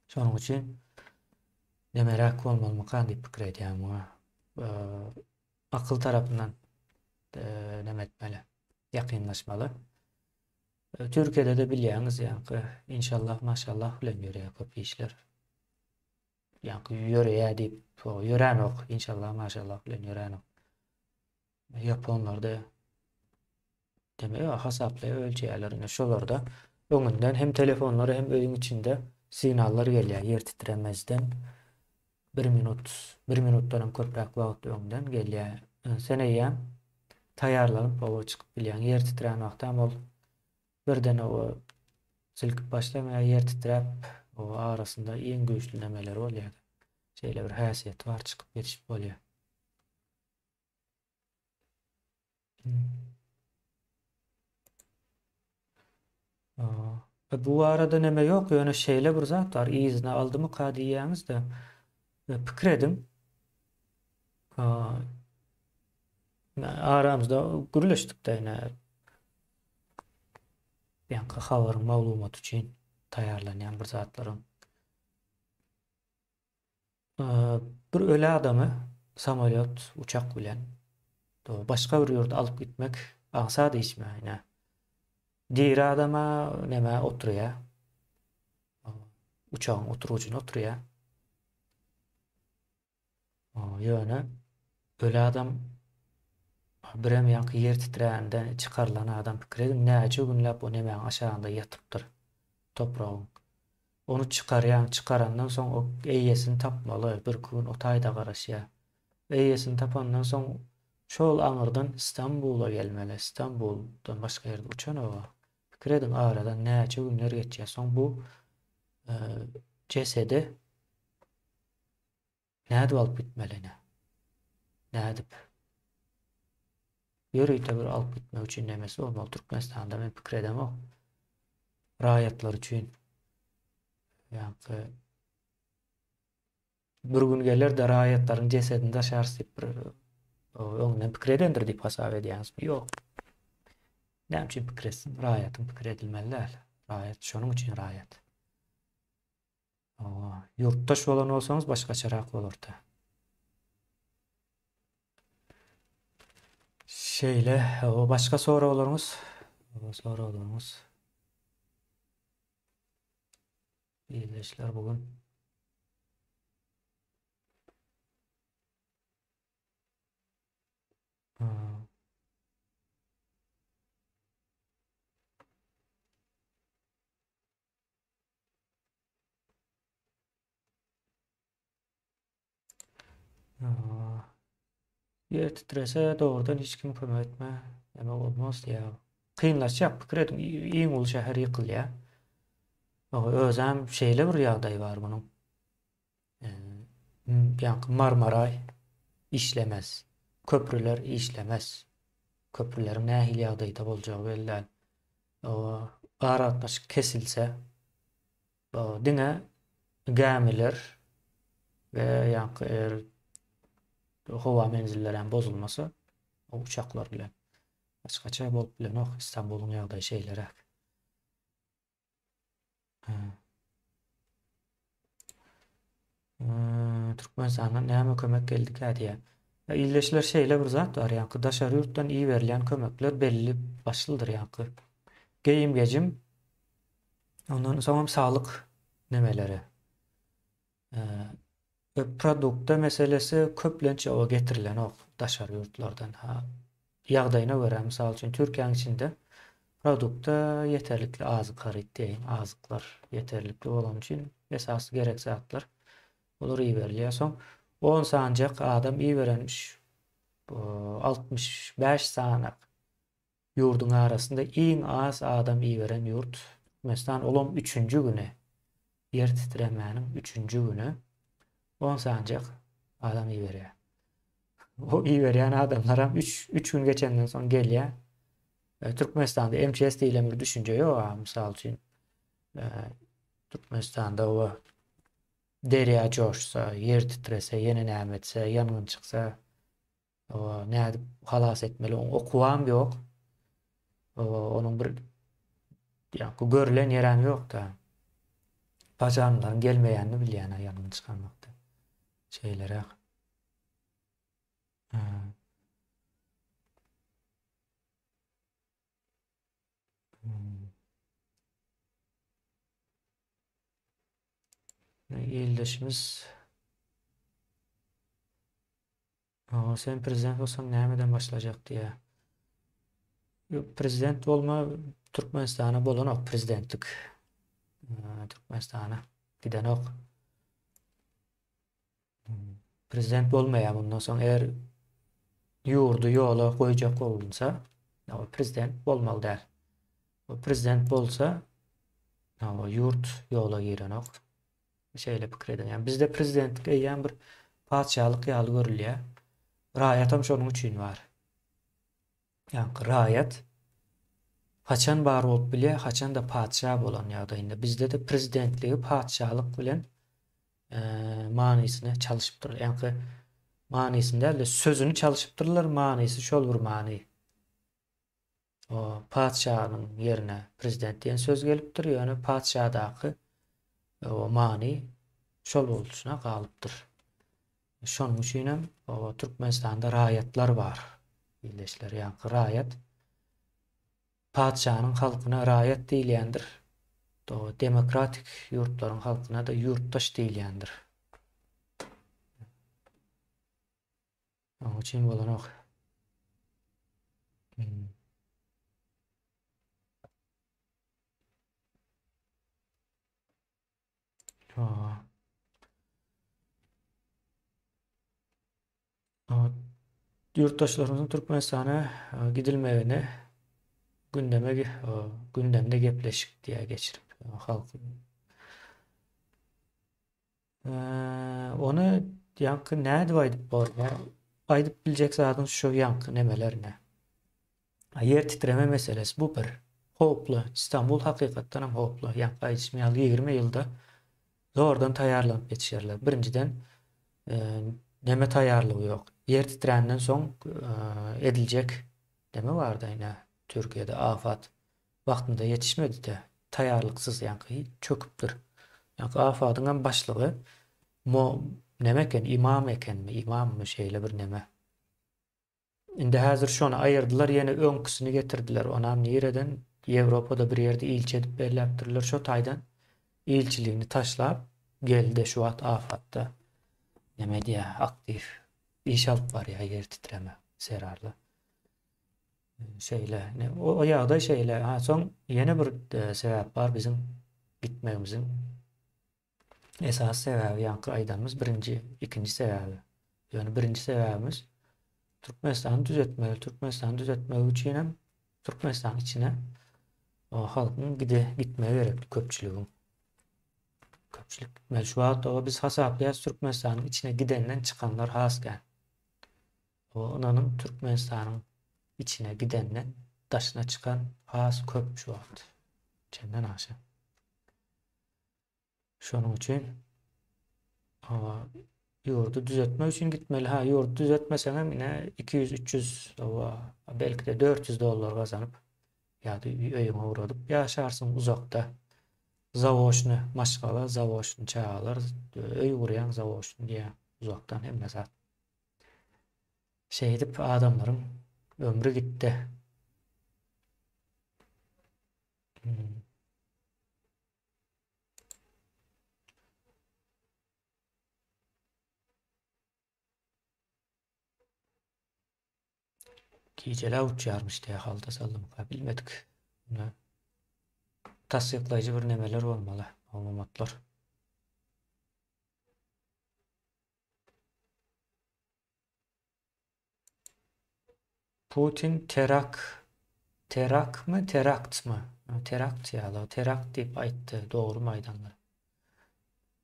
Şonuň üçin nemeräk bolmalymykan diýip pikir edýän muňa. E, akyl tarapyndan e, neme etmeli, ýakynlaşmaly. E, Türkiýede-de bilýäňiz, ýaňky inşallah, maşallah bilen ýörýär köp işler. Ýaňky ýöreýär diýip, ýöränok, inşallah, maşallah bilen ýöränok. Ýaponlarda demek hasaplaýar, ölçeýärler. Ine şolarda öňünden hem telefonlara hem öýüň içinde signallar gelýär. Ýer titremezden bir minut, bir minutdan hem köpräk wagt öňden gelýär. Sen eýýäm taýýarlanyp howa çykyp bilýäň. Ýer titrän wagtam ol Birden oba silkip başlamaýar, ýer titräp, oba arasynda iň güýçli nemeler bolýar. Şeýle bir häsiýeti bar, çykyp ýetişip bolýar. Bu barada neme ýok, ýöne şeýle bir zat bar, yzyna aldymyka diýýäňiz-de, pikir ediň. Aramyzda gürleşdik-de ine. Ýaňky habaryň maglumat üçin taýýarlanýan bir zatlaryň. Bir öli adamy samolýot, uçak bilen başga bir ýurda alyp gitmek aňsat işmi ine. Diri adama näme oturýar. Uçagyň oturgyjyna oturýar. Ýöne öli adam birem ýaňky ýer titrände çykarylan adam pikir ediň näçe günläp o nemäň aşagynda ýatypdyr topragyň. Ony çykarýaň, çykarandan soň o eýesini tapmaly, birki gün o taýda garaşýar. Eýesini tapandan soň şol aňyrdan Stambula gelmeli, Stambuldan başga ýerde uçanok-a. Pikir ediň aradan näçe günler geçýär. Soň bu jesedi Nädip alyp gitmeli ine? Nädip? Ýörite bir alyp gitmek üçin nemesi bolmaly. Türkmenistanda men pikir edemok. Raýatlar üçin ýaňky bir gün geler-de raýatlaryň jesedini daşarys diýip bir öňünden pikir edendir diýip hasap edýäňizmi? Ýok. Näme üçin pikir etsin? Raýatyň pikir edilmeli däl. Raýat şonuň üçin raýat. Ýurtdaş bolan bolsaňyz başgaçarak bolardy. Şeýle, o başga soraglaryňyz? O soraglaryňyz. Ildeşler bugün. Ýer titrese dogrudan hiç kim kömek etme neme bolmaz diýýär. Kynlaşýar pikir ediň iň uly şäher ýykylýar. Özem şeýle bir ýagdaý bar munuň. Ýaňky Marmaraý işlemez. Köprüler işlemez. Köprüleriň nähili ýagdaýda boljagy belli däl. Aragatnaşyk kesilse Diňe gämiler we ýaňky eger howa menzilleri hem bozulmasa, uçaklar bilen. Başgaça bolup bilenok, Istanbulyň ýagdaýy şeýleräk. Türkmenistandan näme kömek geldikä diýýär. Ildeşler şeýle bir zat bar, ýaňky daşary ýurtdan iberilýän kömekler belli başlydyr ýaňky. Geýim-gejim, ondan soňam saglyk nemeleri. Produkta meselesi köplenç o getirilenok daşary ýurtlardan. Ha, ýagdaýyna görä, mysal üçin Türkiýäniň içinde produkta ýeterlikli azyk haryt diýeýin, azyklar ýeterlikli bolany üçin esasy gerek zatlar olar iberilýär. Soň 10 sanjak adam iberenmiş, 65 sany ýurduň arasynda iň az adam iberen ýurt Türkmenistan, olam üçünji güni, ýer titremäniň üçünji güni 10 sanjak adam iberýär. O iberýän adamlaram 3 3 gün geçenden soň gelýär. E, Türkmenistanda MÇS diýlen bir düşünje ýok, mysal üçin. E, Türkmenistanda o derýa joşsa, ýer titrese, ýene näme etse, ýangyn çyksa, o nädip halas etmeli, oň okuwam ýok. O, onuň bir ýa görlen ýerem ýok-da. Bajanlaryň gelmeýänini bilýän ýangyn çykan wagty. Şeýleräk. Ildeşimiz Aa, sen prezident bolsaň nämeden başlajak diýýär. Ýok, prezident bolma Türkmenistana bolanok prezidentlik. Türkmenistana gidenok. Prezident bolmaýar mundan soň eger ýurdy ýola goýjak bolunsa, o prezident bolmaly däl. O prezident bolsa, o ýurt ýola girenok. Şeýle pikir ediň. Ýani bizde prezidentlik eýýäm bir patyşalyk ýaly görülýär. Raýatam şonuň üçin bar. Ýaňky raýat haçan bar bolup bilýär, haçanda patyşa bolan ýagdaýynda. Bizde-de prezidentligi patyşalyk bilen manysyny çalyşypdyrlar. Ýaňky manysyny däl-de, sözüni çalyşypdyrlar, manysy şol bir many. O patyşanyň ýerine prezident diýen söz gelipdir, ýöne patyşadaky o many şol bolşuna galypdyr. Şonuň üçin hem Türkmenistanda raýatlar bar. Ildeşler, ýaňky raýat patyşanyň halkyna raýat diýilýändir. Demokratik ýurtlaryň halkyna-da ýurtdaş diýilýändir. Onuň üçin bolanok. Hmm. Ýurtdaşlarymyzyň Türkmenistana gidilmegini gündeme gündemde gepleşik diýä geçirip halk ony ýaňky nädip aýdyp bor aýdyp biljek zadyň şu ýaňky nemelerine Ýer titreme meselesi bu bir howply. Istanbul hakykatdan hem howply. Ýaňky aýdyşym ýaly 20 ýylda zordan taýýarlanyp ýetişerler. Birinjiden e, neme taýýarlygy ýok. Ýer titränden soň e, ediljek neme bardy ine Türkiýede afat wagtynda ýetişmedi-de taýýarlyksyz ýaňky çöküpdir. Ýaňky afadyň hem başlygy mo neme eken imam ekenmi imammy şeýle bir neme. Indi häzir şony aýyrdylar ýene öňküsini getirdiler onam nireden Ýewropada bir ýerde ilçi edip belläpdirler şo taýdan ilçiligini taşlap geldi şu wagt afatda neme edýä aktiw iş alyp barýa ýer titreme zerarly şeýle o, o ýagdaý şeýle ha soň ýene bir e, sebäp bar biziň gitmegimiziň Esasy sebäbi ýaňky aýdanymyz birinji, ikinji sebäbi. Ýöne birinji sebäbimiz Türkmenistany düzetmeli. Türkmenistany düzetmek üçin hem Türkmenistanyň içine halkyň gide gitmegi gerekli köpçüligiň. Köpçülik gitmeli. Şu wagt oba biz hasaplaýarys Türkmenistanyň içine gidenden çykanlar has kän. O ynanyň Türkmenistanyň içine gidenden daşyna çykan has köp şu wagt. Çenden aşa. Şonuň üçin hawa ýurdy düzetmek üçin gitmeli. Ha ýurdy düzetmeseň hem ine 200-300 hawa belki-de 400 dollar gazanyp ýa-da öýüňe ugradyp ýaşarsyň uzakda. Zawoçny maşgala, zawoçny çagalar, öý gurýaň zawoçny diýýän uzakdan hemme zat. Şeýdip adamlaryň ömri gitdi. Hmm. Gijeläp uçýarmyş diýýär, halda saldymyka bilmedik. Ine tassyklaýjy bir nemeler bolmaly, maglumatlar. Putin terak terakmy teraktmy terakt ýaly terakt diýip aýtdy dogrymy aýdanlar.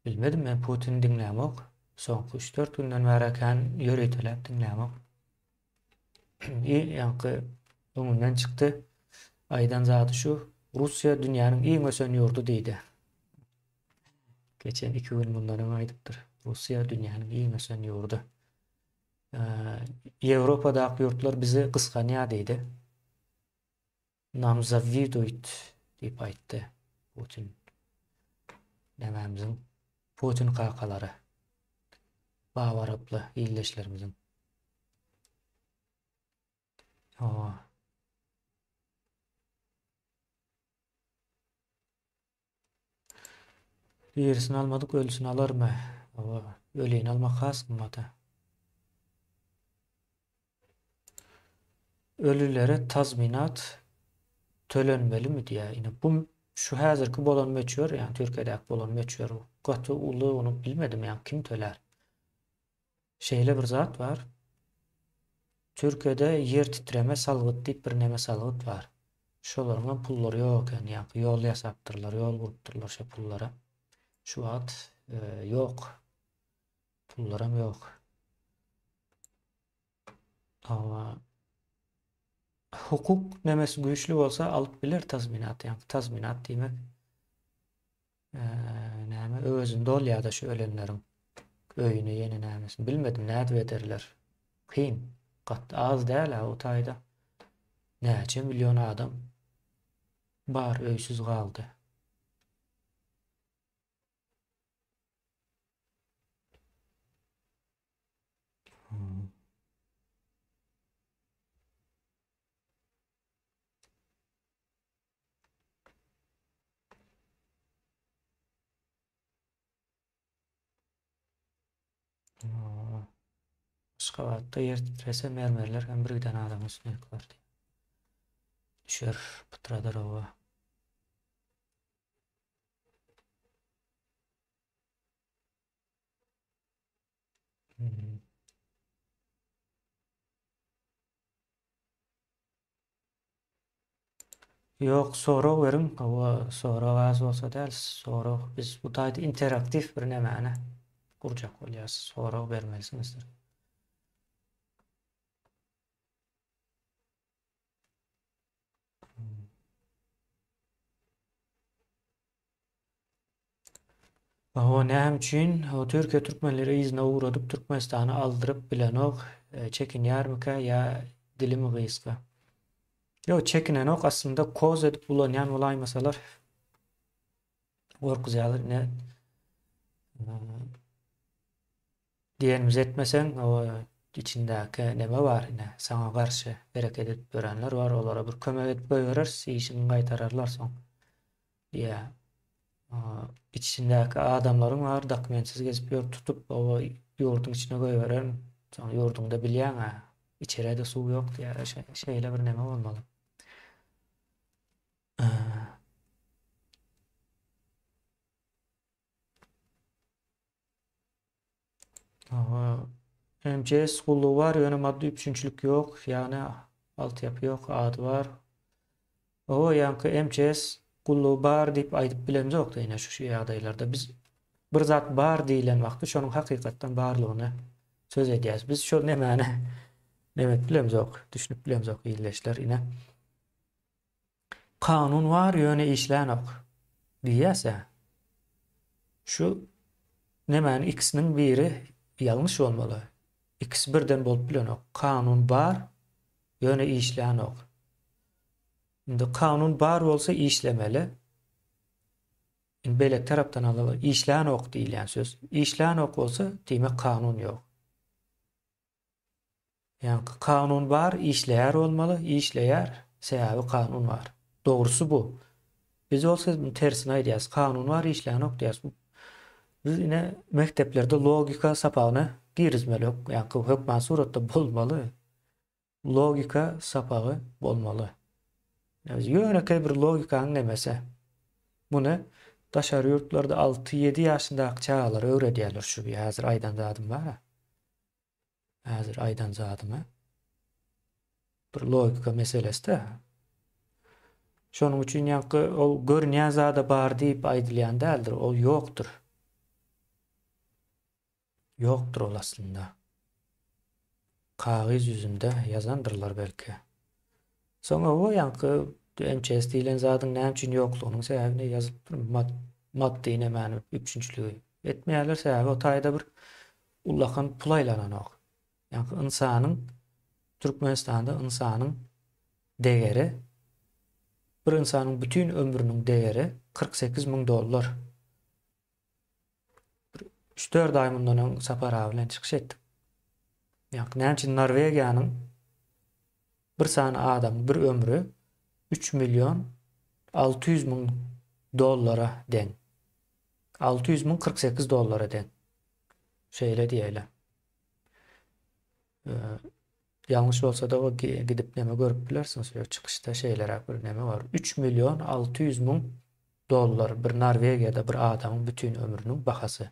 Bilmedim men Putini diňlämok. Soňky 3-4 günden bäri kän ýöriteläp diňlämok. I ýaňky öňünden çykdy. Aýdan zady şu Russiýa dünýäniň iň ösen ýurdy diýdi. Geçen 2 gün mundan öň aýdypdyr. Russiýa dünýäniň iň ösen ýurdy. Ýewropadaky ýurtlar bizi gysganýar diýdi. Nam zawiduýt diýip aýtdy Putin. Nämämiziň Putin kakalary. Babaraply ildeşlerimiziň. Hawa. Dirisini almadyk ölüsini alarmy? Hawa, ölini almak has gymmata. Ölülere tazminat tölenmelimi diýýär. Ine bu şu häzirki bolan möçber, ýagny Türkiýedäki bolan möçber gaty uly, ony bilmedim, ýagny kim tölär? Şeýle bir zat bar. Türkiýede ýer titreme salgyt diýip bir neme salgyt bar. Şolaryň hem pullary ýok eken. Ýaňky ýol ýasapdyrlar, ýol gurupdyrlar şo pullara. Şu wagt e, ýok. Pullaram ýok. Hawa. Hukuk nemesi güýçli bolsa alyp biler tazminat. Ýaňky tazminat diýmek Näme öwezini dolýada şu ölenleriň öýüni ýene nämesini bilmedim nädip ederler. Kyn. Gaty az däl-ä o taýda. Näçe million adam bar öýsüz galdy. Hmm. Aşgabatda ýer titrese mermerler hem birgiden adamyň üstüne ýykylar diýýär. Düşer, pytradar oba. Hmm. Ýok, sorag beriň. Hawa, sorag az bolsa däl, sorag. Biz bu taýda interaktiw bir nämäni gurjak bolýarys. Sorag bermelisiňizdir. Hawa, näme üçin Türkiýe türkmenleri yzyna ugradyp Türkmenistana aldyryp bilenok, çekinýärmikä ýa dilimi gysga? Ýok, çekinenok, aslynda koz edip ulanýan bolaýmasalar gorkuzýarlar ine diýenimizi etmeseň o içindäki neme bar ine saňa garşy hereket edip ýörenler bar olara bir kömek edip goýbereris işiňi gaýtararlar soň Diýýär. Içindäki adamlaryň bar dokumentsiz gezip ýör tutup oba ýurduň içine goýbererin. Soň ýurduňda bilýäň-ä, içere-de suw ýok diýýär. Şeýle bir neme bolmaly. Hawa. MCS gullugy bar, ýöne maddy üpjünçilik ýok, ýagny altyapy ýok, ady bar. Owo, ýaňky MCS gullugy bar diýip aýdyp bilemzok-da ine şu ýagdaýlarda. Biz bir zat bar diýlen wagty şonuň hakykatdan barlygyny söz edýäris. Biz şol nemäni neme edip bilemzok, düşünip bilemzok ildeşler ine. Kanun bar ýöne işlänok diýýäs-ä. Şu nemäniň ikisiniň biri ýalňyş bolmaly. Ikisi birden bolup bilenok. Kanun bar ýöne işlänok. Indi kanun bar bolsa işlemeli. Indi beýleki tarapdan alaly, işlänok diýilýän söz. Işlänok bolsa, diýmek kanun ýok. Ýaňky kanun bar, işleýär bolmaly, işleýär, sebäbi kanun bar. Dogrusy bu. Biz bolsa tersini aýdýarys, kanun bar, işlänok diýýäris. Biz ine mekdeplerde logika sapagyny girizmeli, ýaňky hökman suratda bolmaly. Logika sapagy bolmaly. Ýönekeý bir logikanyň nemesi. Muny daşary ýurtlarda alty-ýedi ýaşyndaky çagalara öwredýärler şu häzir aýdan zadym bar-a. Häzir aýdan zadymy. Bir logika meselesi-de. Şonuň üçin ýaňky ol görünýän zada bar diýip aýdylýan däldir, ol ýokdur. Ýokdur ol aslynda. Kagyz ýüzünde ýazandyrlar belki. Soň owo ýaňky MÇS diýlen zadyň näme üçin ýoklugynyň sebäbini ýazypdyr. Maddy nemäni üpjünçiligi etmeýärler sebäbi o taýda bir ullakan pul aýlananok. Ýaňky ynsanyň Türkmenistanda ynsanyň degeri bir ynsanyň bütin ömrüniň degeri 48 müň dollar. Bir üç-dört aý mundan öň Sapar aga bilen çykyş etdik. Ýa näme üçin Norwegiýanyň bir sany adamyň bir ömri 3 million 600 müň dollara deň. 600 müň 48 dollara deň. Şeýle diýeli. Ýalňyş bolsa-da o gidip neme görüp bilersiňiz. Şo çykyşda şeýleräk bir neme bar. 3 million 600 müň dollar bir Norwegiýada bir adamyň bütin ömrüniň bahasy.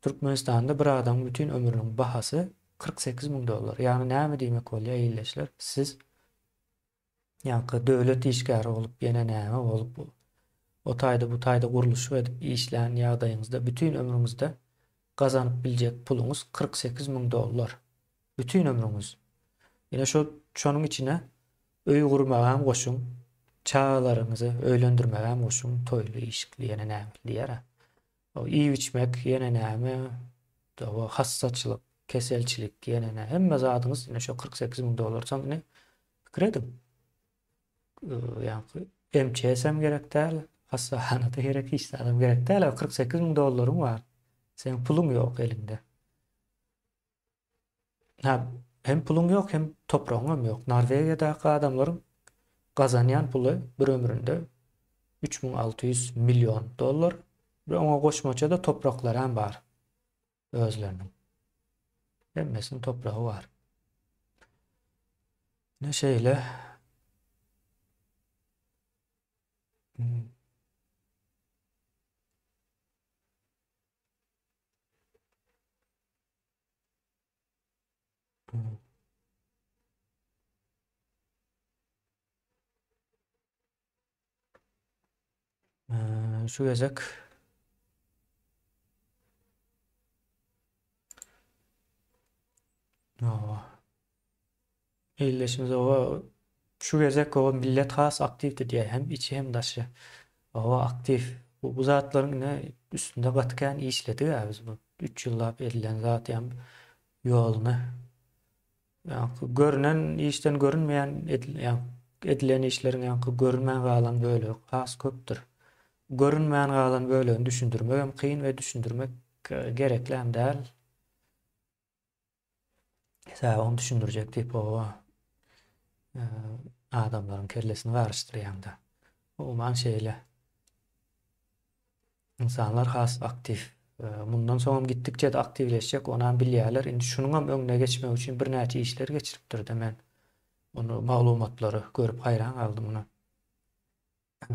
Türkmenistanda bir adamyň bütin ömrüniň bahasy 48 müň dollar. Ýagny näme diýmek bolýar ildeşler? Siz Ýaňky döwlet işgäri bolup, ýene näme bolup, o taýda bu taýda gurluşyk edip işlän ýagdaýyňyzda bütin ömrüňizde gazanyp biljek puluňyz 48 müň dollar. Bütin ömrüňiz. Ýene şo şonuň içine öý gurmagam goşuň, çagalaryňyzy öýlendirmegem goşuň, toýly, işikli ýene näme diýer-ä. O iýip-içmek ýene näme, o hassaçylyk, keselçilik ýene näme, hemme zadyňyz ine şo 48 müň dollar soň ine pikir ediň. Ýaňky MÇS hem gerek däl, hassahana-da gerek, hiç zadam gerek däl, 48 müň dollaryň bar. Seň puluň ýok eliňde. Ha, hem puluň ýok, hem topragyň hem ýok. Norwegiýadaky adamlaryň gazanýan puly bir ömründe 3600 million dollar we oňa goşmaça-da topraklary hem bar özleriniň. Hemmesiniň topragy bar. Ne şeýle. Hmm. Şu gezek Owa. Ildeşimiz owa şu gezek owa millet has aktiwdi diýýär. Hem içi hem daşy. Owa aktiw. Bu, bu zatlaryň ine üstünde gaty kän işledik-ä biz bu 3 ýyllap edilen zat ýa ýoluny ýaňky görünen işden görünmeýän edilen işleriň ýaňky görünmän galan bölegi has köpdür. Görünmän galan bölegini düşündirmek hem kyn we düşündirmek e, gerekli hem däl. Sebäbi ony düşündirjek diýip oba e, adamlaryň kellesini garyşdyrýaňda. Umuman şeýle. Ynsanlar has aktiw. Mundan soňam gitdikçe-de aktiwleşjek, onam bilýärler. Indi şunuňam öňüne geçmek üçin birnäçe işler geçiripdir-de men ony maglumatlary görüp haýran galdym muny.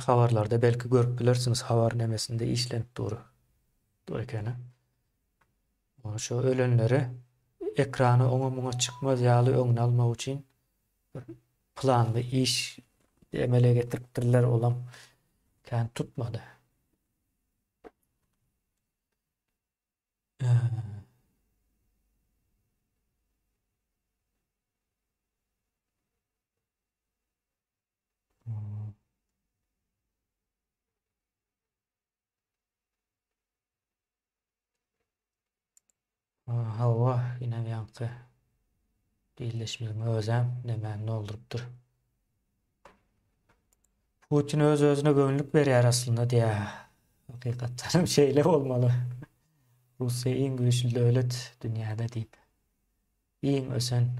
Habarlarda belki görüp bilersiňiz habar nemesinde işlenip dur. Dur ekeni. Şu ölenleri ekrana oňa-muňa çykmaz ýaly öňüni almak üçin bir planly iş emele getiripdirler, olam kän tutmady. Hawa, ine ýaňky dilleşmegiň özem nemäni doldurupdyr. Putin öz-özüne göwünlik berýär aslynda diýýär. Hakykatdan hem şeýle bolmaly. Russiýa iň güýçli döwlet dünýäde diýip. Iň ösen.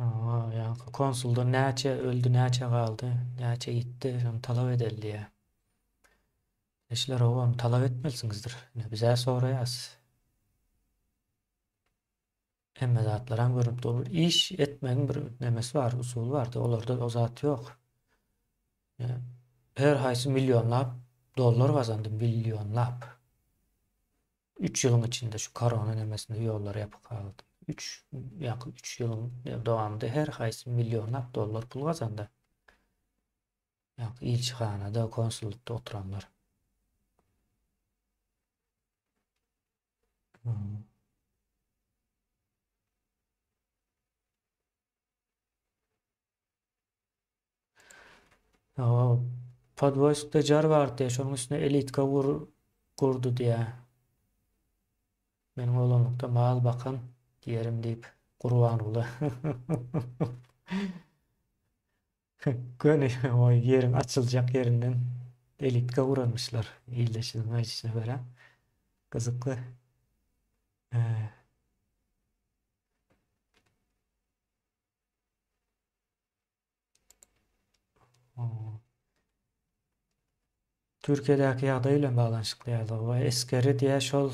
Ýaňky konsulda näçe öldi, näçe galdy, näçe ýitdi, şony talap edeli diýýär. Işler ony talap etmelisiňizdir. Ine bizä soraýas. Hemme zatlaram görnüp dur. Bir iş etmegiň bir nemesi bar, usuly bardy. Olarda o zat ýok. Her haýsy millionlap dollar gazandy, millionlap. Üç ýylyň içinde şu korona nemesinde ýollar ýapyk galdy. Üç, ýakyn üç ýylyň dowamynda her haýsy millionlap dollar pul gazandy. Ýa ilçihanada, konsullukda oturanlar. Hmm. Podwoýskda jar bar diýýär, şonuň üstüne elitka gur, gurdy diýýär. Meniň oglanlykda mal bakan ýerim diýip Gurbanguly. Göni o ýeriň açyljak ýerinden elitka guranmyşlar. Ildeşiniň aýdyşyna görä. Gyzykly. Türkiýedäki ýagdaý bilen baglanyşykly ýaly we esgeri diýä şol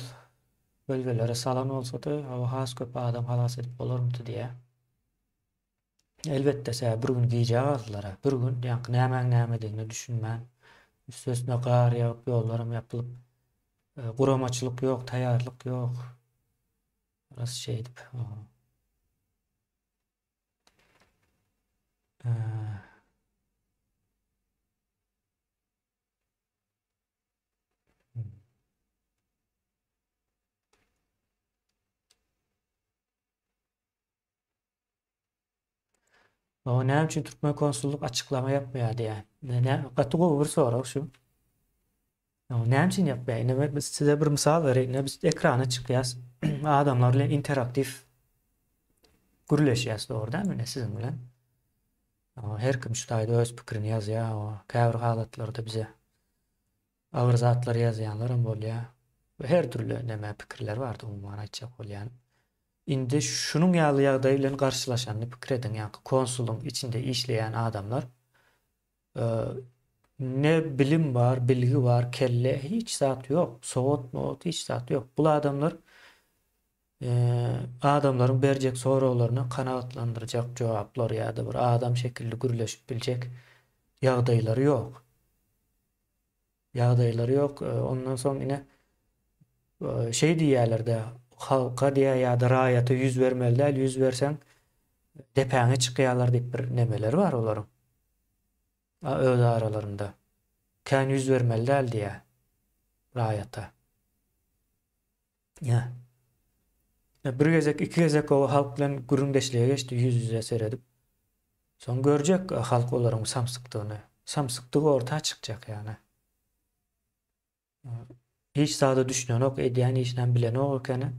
bölgelere salan bolsady, hawa has köp adam halas edip bolarmydy diýä. Elbetde sebäbi bir gün gijä galdylar. Bir gün ýaňky nämäň nämedigine düşünmän, üstesine gar ýagyp, ýollaram ýapylyp, e, guramaçylyk ýok, taýýarlyk ýok. Rast şeýdip. O näme üçin türkmen konsullyk açyklama ýapmaýar diýýär. Ne, gaty gowy bir sorag şu. O näme üçin ýapmaýar? Indi biz size bir mysal bereýin. Indi biz ekrana çykýas. Adamlar bilen interaktiw gürleşýäs, dogry dälmi? Ine siziň bilen. Her kim şu taýda öz pikirini ýazýar. Käbir halatlarda bize agyr zatlar ýazýanlar hem bolýar. Her dürli näme pikirler bar, umuman aýtjak bolýan. Indi şunuň ýaly ýagdaý bilen garşylaşanyny pikir ediň, ýaňky konsulyň içinde işleýän adamlar ne bilim bar, bilgi bar, kelle hiç zat ýok, sowat mowat hiç zat ýok. Bul adamlar adamlaryň berjek soraglaryna kanagatlandyrjak jogaplar ýa-da bir adam şekilli gürleşip biljek ýagdaýlary ýok. Ýagdaýlary ýok. Ondan soň ine şeý diýýärler-de, halka diýýär ýa-da raýata ýüz bermeli däl, ýüz berseň depäňe çykýarlar diýip bir nemeleri bar olaryň. Öz aralarynda. Kän ýüz bermeli däl diýýär raýata. Ýa. Bir gezek, iki gezek o halk bilen gürrüňdeşlige geçdi ýüz-ýüze seredip. Soň görjek halk olaryň samsykdygyny. Samsykdygy orta çykjak ýagny. Hiç zada düşünenok, edýän işinem bilenok ekeni.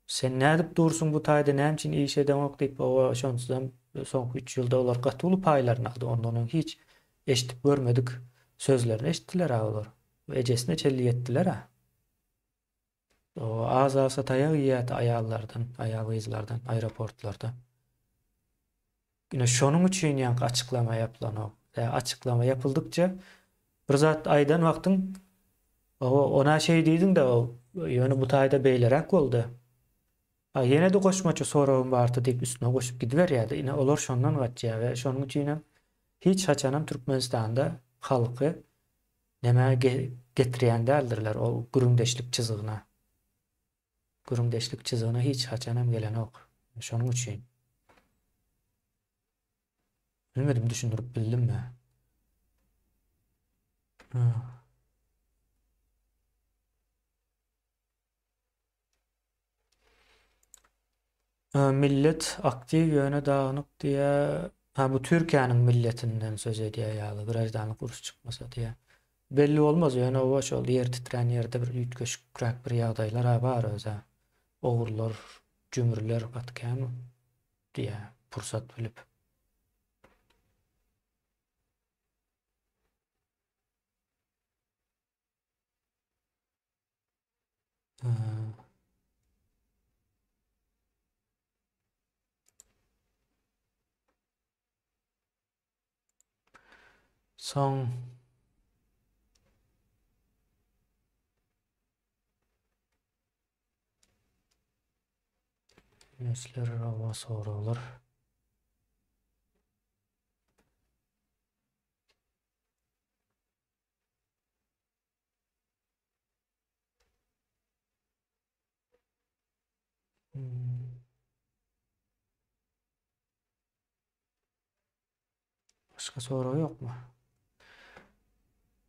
Sen nädip dursuň bu taýda, näme üçin iş edeňok diýip, oba şonsuzam soňky üç ýylda olar gaty uly paýlaryny aldy. Ondan öň hiç eşidip görmedik sözlerini eşitdiler-ä olar. Ejesine çenli ýetdiler-ä. Az alsa taýak iýýärdi aýallardan, aýal-gyzlardan aeroportlarda. Ine şonuň üçin ýaňky açyklama ýapylanok. Ä açyklama ýapyldykça bir zat aýdan wagtyň oba ona şeý diýdiň-de ýöne bu taýda beýleräk boldy. A ýene-de goşmaça soragym bardy diýip üstüne goşup gidiberýärdi. Ine olar şondan gaçýar we şonuň üçinem hiç haçanam Türkmenistanda halky nämä getirýän däldirler ol gürrüňdeşlik çyzygyna. Gürrüňdeşlik çyzygyna hiç haçanam gelenok. Şonuň üçin. Bilmedim düşündirip bildimmi? Millet aktiw ýöne dagynyk diýä. Ha bu Türkiýäniň milletinden söz edýär ýaly graždanlyk uruş çykmasa diýä. Belli bolmaz ýöne oba şol ýer titrän ýerde bir üýtgeşikräk bir ýagdaýlar-a bar özä. Ogrular, jümrüler gaty kän diýä pursat bilip. Soň Nesler rawa soraglar. Başga sorag ýokmy?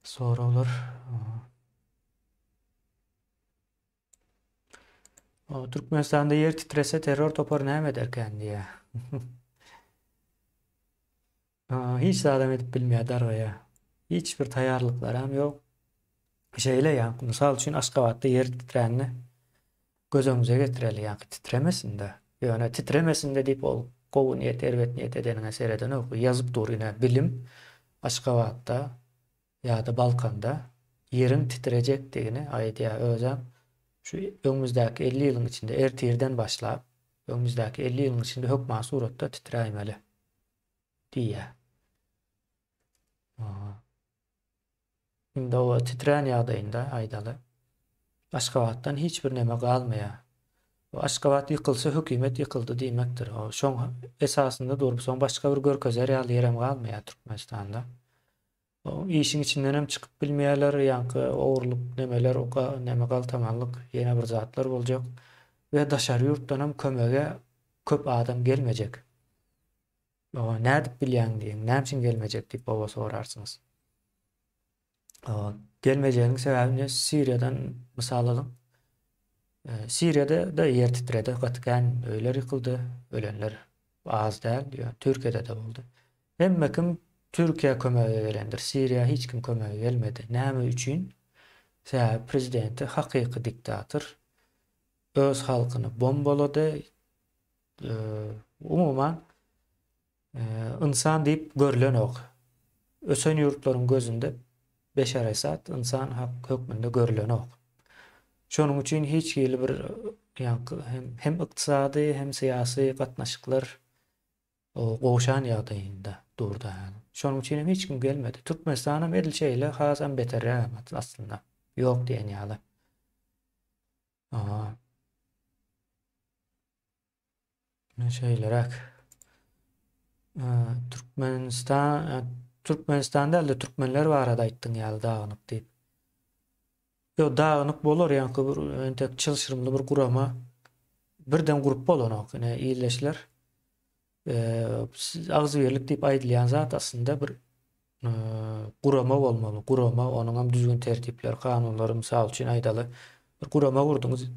Soraglar. O, Türkmenistanda ýer titrese terror topary näme ederkän diýýär. Hiç zadam edip bilmeýär dargaýar. Hiç bir taýýarlyklaram ýok. Şeýle ýa, mysal üçin Aşgabatda ýer titrände göz öňümize getireli, ýa titremesin-de. Ýöne titremesin-de diýip ol gowy niýet, erbet niýet edeniňe seredenok. Ýazyp dur ine bilim Aşgabatda ýa-da Balkanda ýeriň titrejekdigini aýdýar. Özem şu öňümizdäki 50 ýylyň içinde ertirden başlap öňümizdäki 50 ýylyň içinde hökman suratda titräýmeli. Diýýär. Indi o titrän ýagdaýynda aýdaly. Aşgabatdan hiç bir neme galmaýar. Bu Aşgabat ýykylsa hökümet ýykyldy diýmekdir. O şoň esasynda durup soň başga bir görkezer ýaly ýerem galmaýar Türkmenistanda. O işiň içinden hem çykyp bilmeýärler, ýaňky ogurlyk nemeler, neme galtamanlyk ýene bir zatlar boljak we daşary ýurtdan hem kömege köp adam gelmejek. Oňa nädip bilýäň diýiň, näme üçin gelmejek diýip oba sorarsyňyz. Gelmejeginiň sebäbi ne Siriýadan mysal alyň. Siriýada da ýer titredi, gaty kän öýler ýykyldy, ölenler az däl, ýöne Türkiýede-de boldy. Hemme kim Türkiýä kömege gelendir, Siriýa hiç kim kömege gelmedi. Näme üçin? Sebäbi prezidenti hakyky diktator, öz halkyny bombalady, Umuman, ynsan diýip görlenok. Ösen ýurtlaryň gözünde Beşar Esad ynsan hökmünde görlenok. Şonuň üçin hiç hili bir ýaňky hem ykdysady, hem syýasy gatnaşyklar gowşan ýagdaýynda durdy. Şonuň üçin hem hiç kim gelmedi. Türkmenistan hem edil şeýle, hasam beterrägem aslynda. Ýok diýen ýaly. Aha. Şeýleräk. Türkmenistan Türkmenistan däl-de türkmenler barada aýtdyň ýaly dagynyk diýip. Ýok, dagynyk bolar ýaňky bir entek çylşyrymly bir gurama birden gurup bolanok. Ine ildeşler agzybirlik diýip aýdylýan zat aslynda bir gurama bolmaly. Gurama, onuň hem düzgün tertipleri, kanunlary mysal üçin aýdaly. Bir gurama gurduňyz.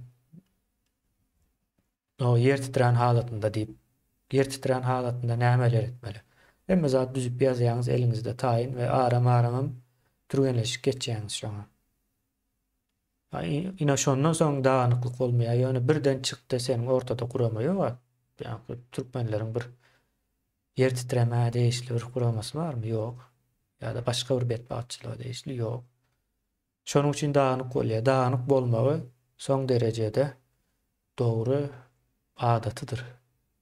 O ýer titrän halatynda diýip, ýer titrän halatynda nämeler etmeli? Hemme zat düzüp ýazýaňyz, eliňizde taýyn we aram-aramam türgenleşik geçýäňiz şoňa. Ine şondan soň dagynyklyk bolmaýar. Ýöne birden çykdy seniň ortada gurama ýok. Ýa türkmenleriň bir ýer titremä degişli bir guramasy barmy? Ýok. Ýa-da başga bir betbagtçylyga degişli ýok. Şonuň üçin dagynyk bolýar. Dagynyk bolmagy. Soň derejede dogry adatydyr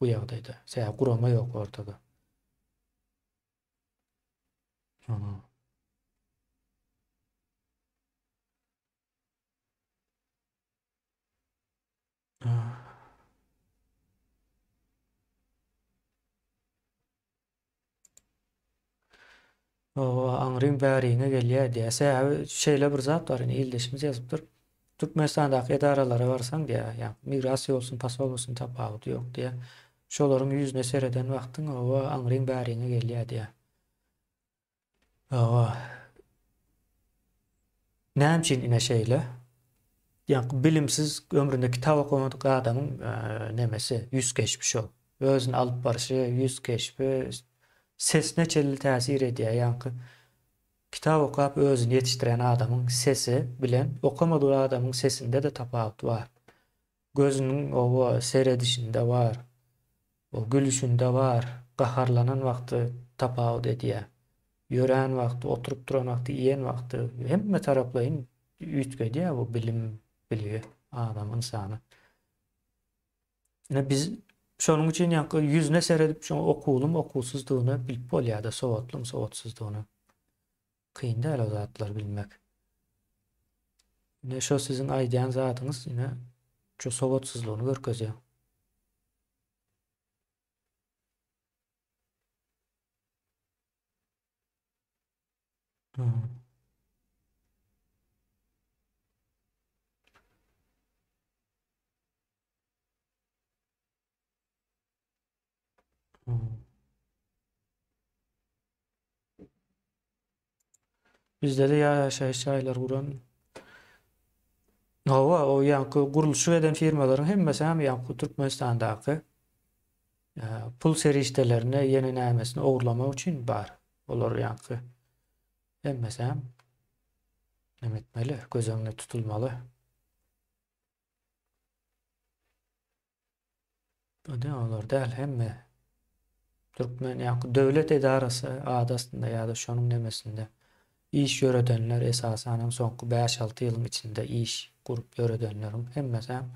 bu ýagdaýda. Sebäbi gurama ýok ortada. Owa, aňryň bäriňe gelýär diýýär. Sebäbi şeýle bir zat bar, indi ildeşimiz ýazypdyr. Türkmenistandaky edaralara barsaň diýýär, ýa migrasiýa bolsun, pasol bolsun tapawudy ýok diýýär. Şolaryň ýüzüne sereden wagtyň, owa, aňryň bäriňe gelýär diýýär. Owa. Näme üçin ine şeýle? Ýa bilimsiz, ömründe kitap okamadyk adamyň nemesi, ýüz keşbi şol. Özüni alyp barşy, ýüz keşbi, sesine çenli täsir edýär. Ýaňky kitap okap özüni ýetişdiren adamyň sesi bilen okamadyk adamyň sesinde-de tapawut bar. Gözüniň oba seredişinde bar. O gülüşinde bar. Gaharlanan wagty tapawut edýär. Ýörän wagty, oturyp duran wagty, iýen wagty hemme taraplaýyn üýtgedýär bu bilim, bilgi adam, ynsany. Ine biz şonuň üçin ýaňky ýüzüne seredip şoň okuwlymy, okuwsyzdygyny bilip bolýar-da, sowatlymy, sowatsyzdygyny. Kyn däl o zatlary bilmek. Ine şo siziň aýdýan zadyňyz ine şu sowatsyzlygyny görkezýär. Hmm. Bizde-de ýaşaýyş jaýlary guran Hawa, o ýaňky gurluşyk eden firmalaryň hemmesi hem ýaňky Türkmenistandaky e, pul serişdelerini, ýene nämesini ogurlamak üçin bar. Olar ýaňky hemmesi hem näme etmeli, göz öňünde tutulmaly. Bu diňe olar däl, hemme türkmen ýa-da döwlet edarasy ady astynda ýa-da şonuň nemesinde iş ýöredenler, esasanam soňky bäş-alty ýylyň içinde iş gurup ýöredenleriň hemmesem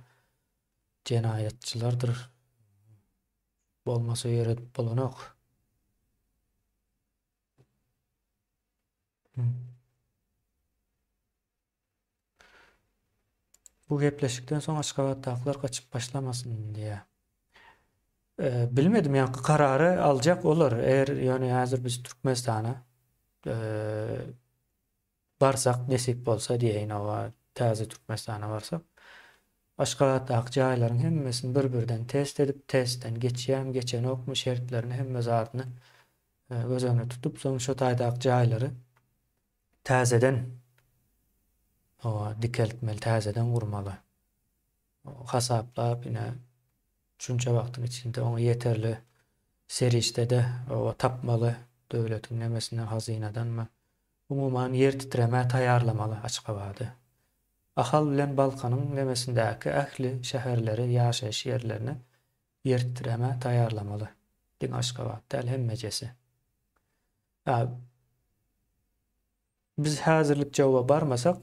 jenaýatçylardyr. Bolmasa ýöredip bolanok. Bu gepleşikden soň Aşgabatdakylar gaçyp başlamasyn diýýär. Bilmedim ýaňky karary aljak olar. Eger ýöne häzir biz Türkmenistana barsak nesip bolsa diýeýin oba täze Türkmenistana barsak Aşgabatdaky jaýlaryň hemmesini bir-birden test edip testden geçýärmi geçenokmy şertlerini hemme zadyny göz öňünde tutup soň şo taýdaky jaýlary täzeden dikeltmeli, täzeden gurmaly. Hasaplap ine şunça wagtyň içinde oňa ýeterli serişde-de tapmaly döwletiň nemesinden, hazynadanmy. Umuman ýer titremä taýýarlamaly Aşgabady. Ahal bilen Balkanyň nemesindäki ähli şäherleri, ýaşaýyş ýerlerini ýer titremä taýýarlamaly. Diňe Aşgabat däl, hemmejesi. Biz häzirlikçe oba barmasak,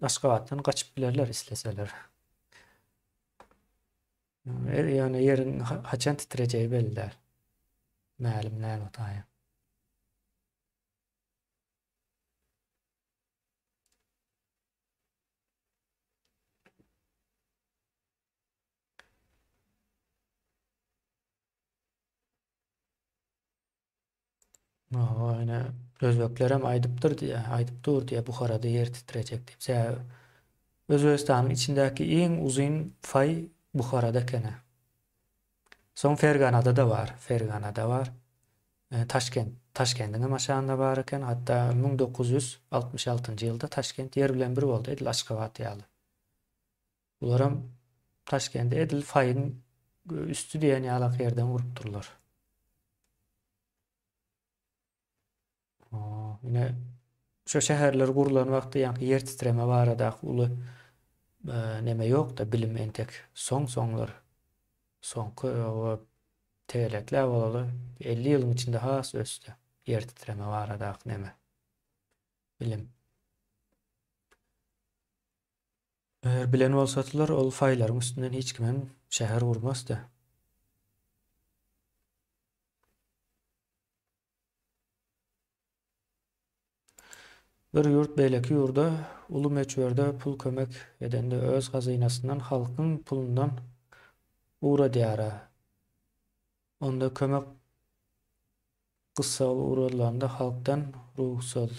Aşgabatdan gaçyp bilerler isleseler. Ýöne ýeriň haçan titrejegi belli däl. Mälim däl o taýy. Hawa, ine, özbeklerem aýdypdyr diýýär, aýdyp dur diýýär, Buharada ýer titrejek diýip. Sebäbi Özbegistanyň içindäki iň uzyn faý Buharada ekeni. Soň Ferganada-da bar, Ferganada bar. E, Taşkent, Taşkendiň hem aşagynda bar eken. Hatda 1966-njy ýylda Taşkent ýer bilen bir boldy, edil Aşgabat ýaly. Bularam Taşkendi edil faýyň üsti diýen ýalak ýerden urupdyrlar. Ine şu şäherler gurlan wagtda ýaňky ýer titreme baradaky uly e, neme ýok-da bilim entek soň-soňlar soňky o tegelekläp bolaly 50 ýylyň içinde has ösdi ýer titreme baradaky neme bilim. Eger bilen bolsadylar, ol faýlaryň üstünden hiç kimem şäher gurmazdy. Bir ýurt beýleki ýurda uly möçberde pul kömek edende öz hazynasyndan halkyň pulundan ugradýara. Onda kömek gyssagly ugradylanda halkdan rugsat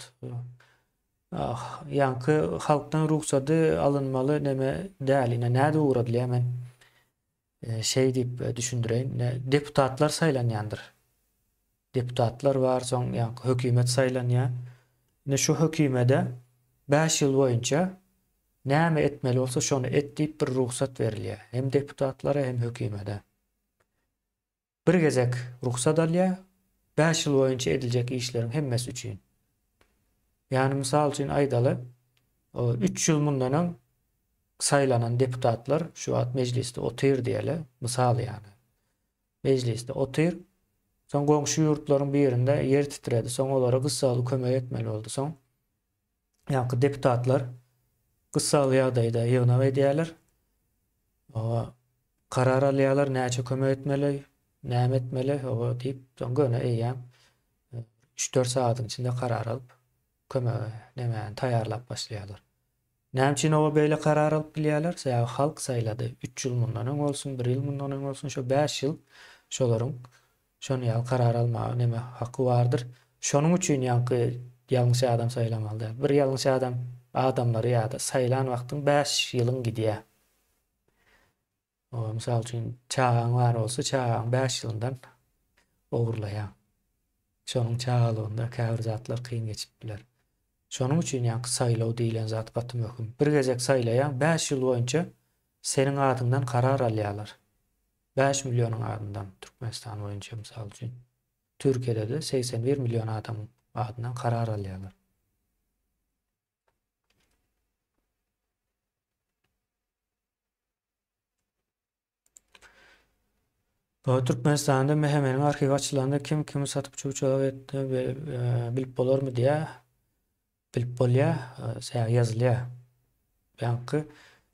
ah ýaňky halkdan rugsady alynmaly neme däl ine nädip ugradylýar men şeý diýip düşündireýin. Ine, deputatlar saýlanýandyr. Deputatlar bar, soň ýaňky hökümet saýlanýar. Ine şu hökümede 5 ýyl boýunça näme etmeli bolsa şony et diýip bir rugsat berilýär. Hem deputatlara hem hökümede. Bir gezek rugsat alýar, 5 ýyl boýunça ediljek işleriň hemmesi üçin. Ýagny mysal üçin aýdaly, 3 ýyl mundan öň saýlanan deputatlar şu wagt mejlisde otyr diýeli, mysal ýagny. Mejlisde otyr. Soň goňşy ýurtlaryň birinde ýer titredi, soň olara gyssagly kömek etmeli boldy. Soň ýaňky deputatlar gyssagly ýagdaýda ýygnak edýärler. Oba karar alýarlar, näçe kömek etmeli, näme etmeli, oba diýip, soň göni eýýäm 3-4 sagatyň içinde karar alyp, kömege nemäni taýýarlap başlaýarlar. Näme üçin oba beýle karar alyp bilýärler? Sebäbi halk saýlady. 3 ýyl mundan öň bolsun, 1 ýyl mundan öň bolsun, şo 5 ýyl şolaryň Şony ýaly karar almaga neme haky bardyr. Şonuň üçin ýaňky ýalňyş adam saýlamaly däl. Bir ýalňyş adam adamlary ýa-da saýlan wagtyň 5 ýylyň gidýär. O, mysal üçin çagaň bar bolsa çagaň 5 ýylyndan ogurlaýaň. Şonuň çagalygynda käbir zatlar kyn geçip biler. Şonuň üçin ýaňky saýlaw diýlen zat gaty möhüm. Bir gezek saýlaýaň 5 ýyl boýunça seniň adyňdan karar alýarlar. 5 millionyň adyndan Türkmenistan boýunça mysal üçin. Türkiýede-de 81 million adamyň adyndan karar alýarlar. Türkmenistanda MHM-niň arhiwi açylanda kim kimi satyp çuwçalak etdi e, bilip bolarmy diýä. Bilip bolýar, sebäbi ýazylýar. Ýaňky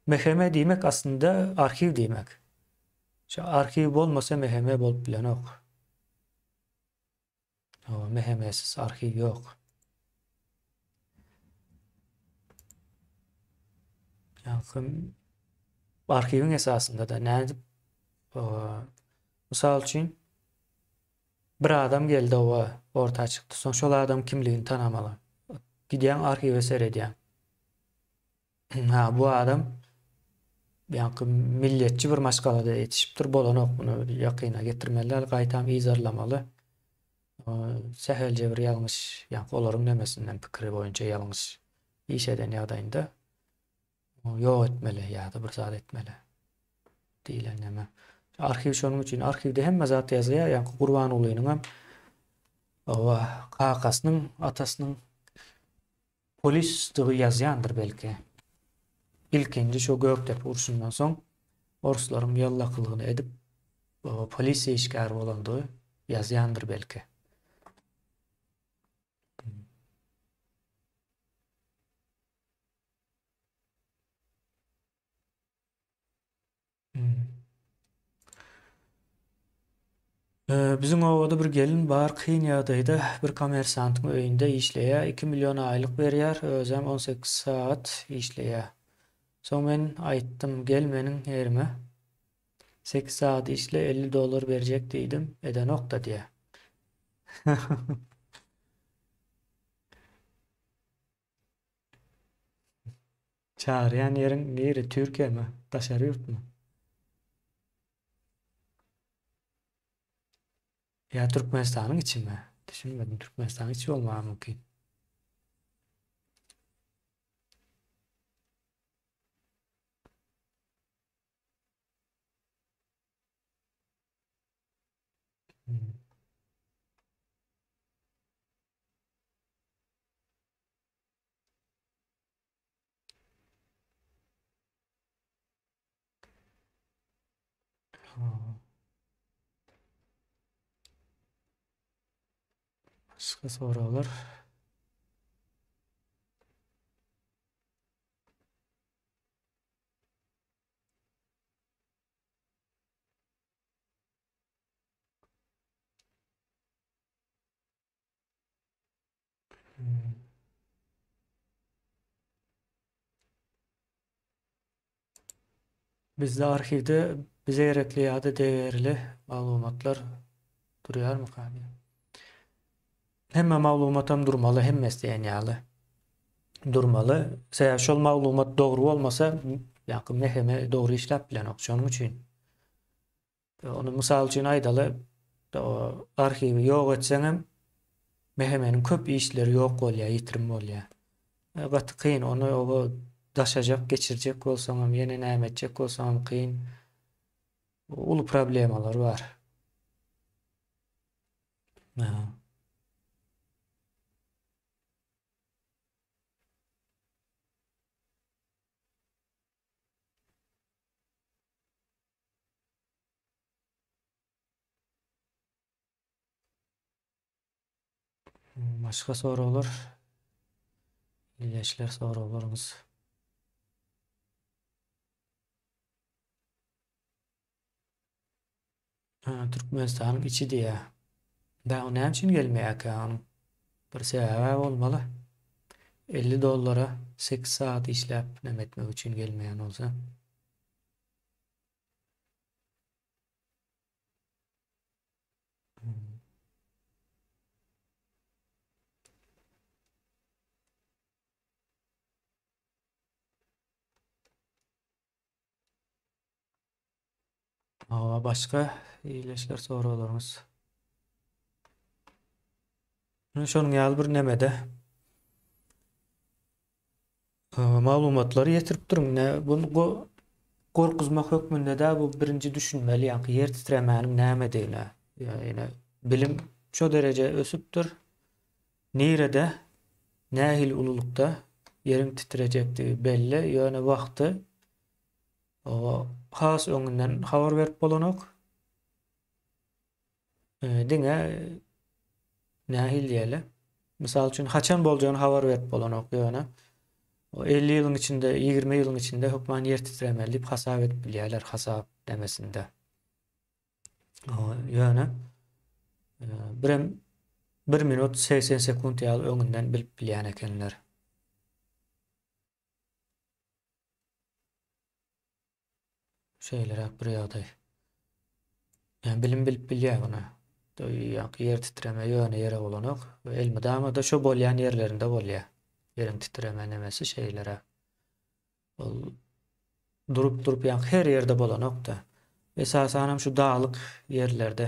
MHM diýmek aslynda arhiw diýmek. Şu arhiw bolmasa MHM bolup bilenok. MHM-siz arhiw ýok. Ýaňky arhiwiň esasynda da nädip mysal üçin Bir adam geldi oba, orta çykdy. Soň şol adam kimligini tanamaly. Gidýäň arhiwe seredýäň. Ha, bu adam ýaňky milletçi bir maşgalada ýetişipdir, bolanok muny ýakyna getirmeli däl, gaýtam yzarlamaly. Sähelje bir ýalňyş, ýaňky olaryň nemesinden pikiri boýunça ýalňyş iş eden ýagdaýynda ýok etmeli ýa-da bir zat etmeli diýlen näme. Arhiw şonuň üçin arhiwde hemme zat ýazýar. Ýaňky Gurbangulynyň hem owa kakasynyň, atasynyň polisdigi ýazýandyr belki. Ilkinji şo Gökdepe urşundan soň orslaryň ýallakylygyny edip polisiýa işgäri bolandygy ýazýandyr belki. Biziň obada bir gelin bar, kyn ýagdaýda bir kommersantyň öýünde işleýär, 2 million aýlyk berýär, özem 18 sagat işleýär. Soň men aýtdym, gel meniň ýerime 8 sagat işle, 50 dollar berjek diýdim, edenok-da diýýär. Çagyrýan ýeriň nire Türkiýemi? Daşary ýurtmy? Ýa Türkmenistanyň içimi? Düşünmedim. Türkmenistanyň içi bolmagy mümkin. Hmm. Başga soraglar. Bizde arhiwde bize gerekli ýa-da degerli maglumatlar durýarmyka? Hemme maglumatam durmaly, hemmesi diýen ýaly durmaly. Sebäbi şol maglumat dogry bolmasa, ýa-da meheme dogry işläp bilenok. Şonuň üçin Ony mysal üçin aýdaly, arhiwi ýok etseňem, MHM-niň köp işleri ýok bolýar, ýitirim bolýar. Gaty kyn, ony oba daşajak, geçirjek bolsaňam, ýene näme etjek bolsaňam kyn. Uly problemalar bar. Başga soraglar? Ildeşler soraglaryňyz. Ha, Türkmenistanyň içi diýýär. Da, o näme üçin gelmeýärkä onuň? Bir sebäbi bolmaly. 50 dollara 8 saat işläp näme etmek üçin gelmeýän bolsa. Hawa, başga iýleşler soraglaryňyz. Şonuň ýaly bir nemede maglumatlary ýetirip duruň. Ine, bunu gorkuzmak hökmünde däl, bu birinji düşünmeli, ýaňky ýer titremäniň nämedigine. Ýa-ine bilim şo dereje ösüpdir. Nirede, nähili ululykda ýeriň titrejekdigi belli, ýöne wagty has öňünden habar berip bolanok. Diňe nähili diýeli? Mysal üçin, haçan boljagyny habar berip bolanok, ýöne 50 ýylyň içinde, 20 ýylyň içinde hökman ýer titremeli diýip hasap edip bilýärler hasap demesinde. Ýöne birem 1 minut 80 sekunt ýaly öňünden bilip bilýän ekenler. Şeýleräk bir ýagdaý. Ýa bilim bilip bilýär muny. Ýa ýer titreme ýöne ýere bolanok. Elmydama-da şo bolýan ýerlerinde bolýar. Ýeriň titreme nemesi şeýleräk. Ol durup-durup ýa her ýerde bolanok-da. Esasanam şu daglyk ýerlerde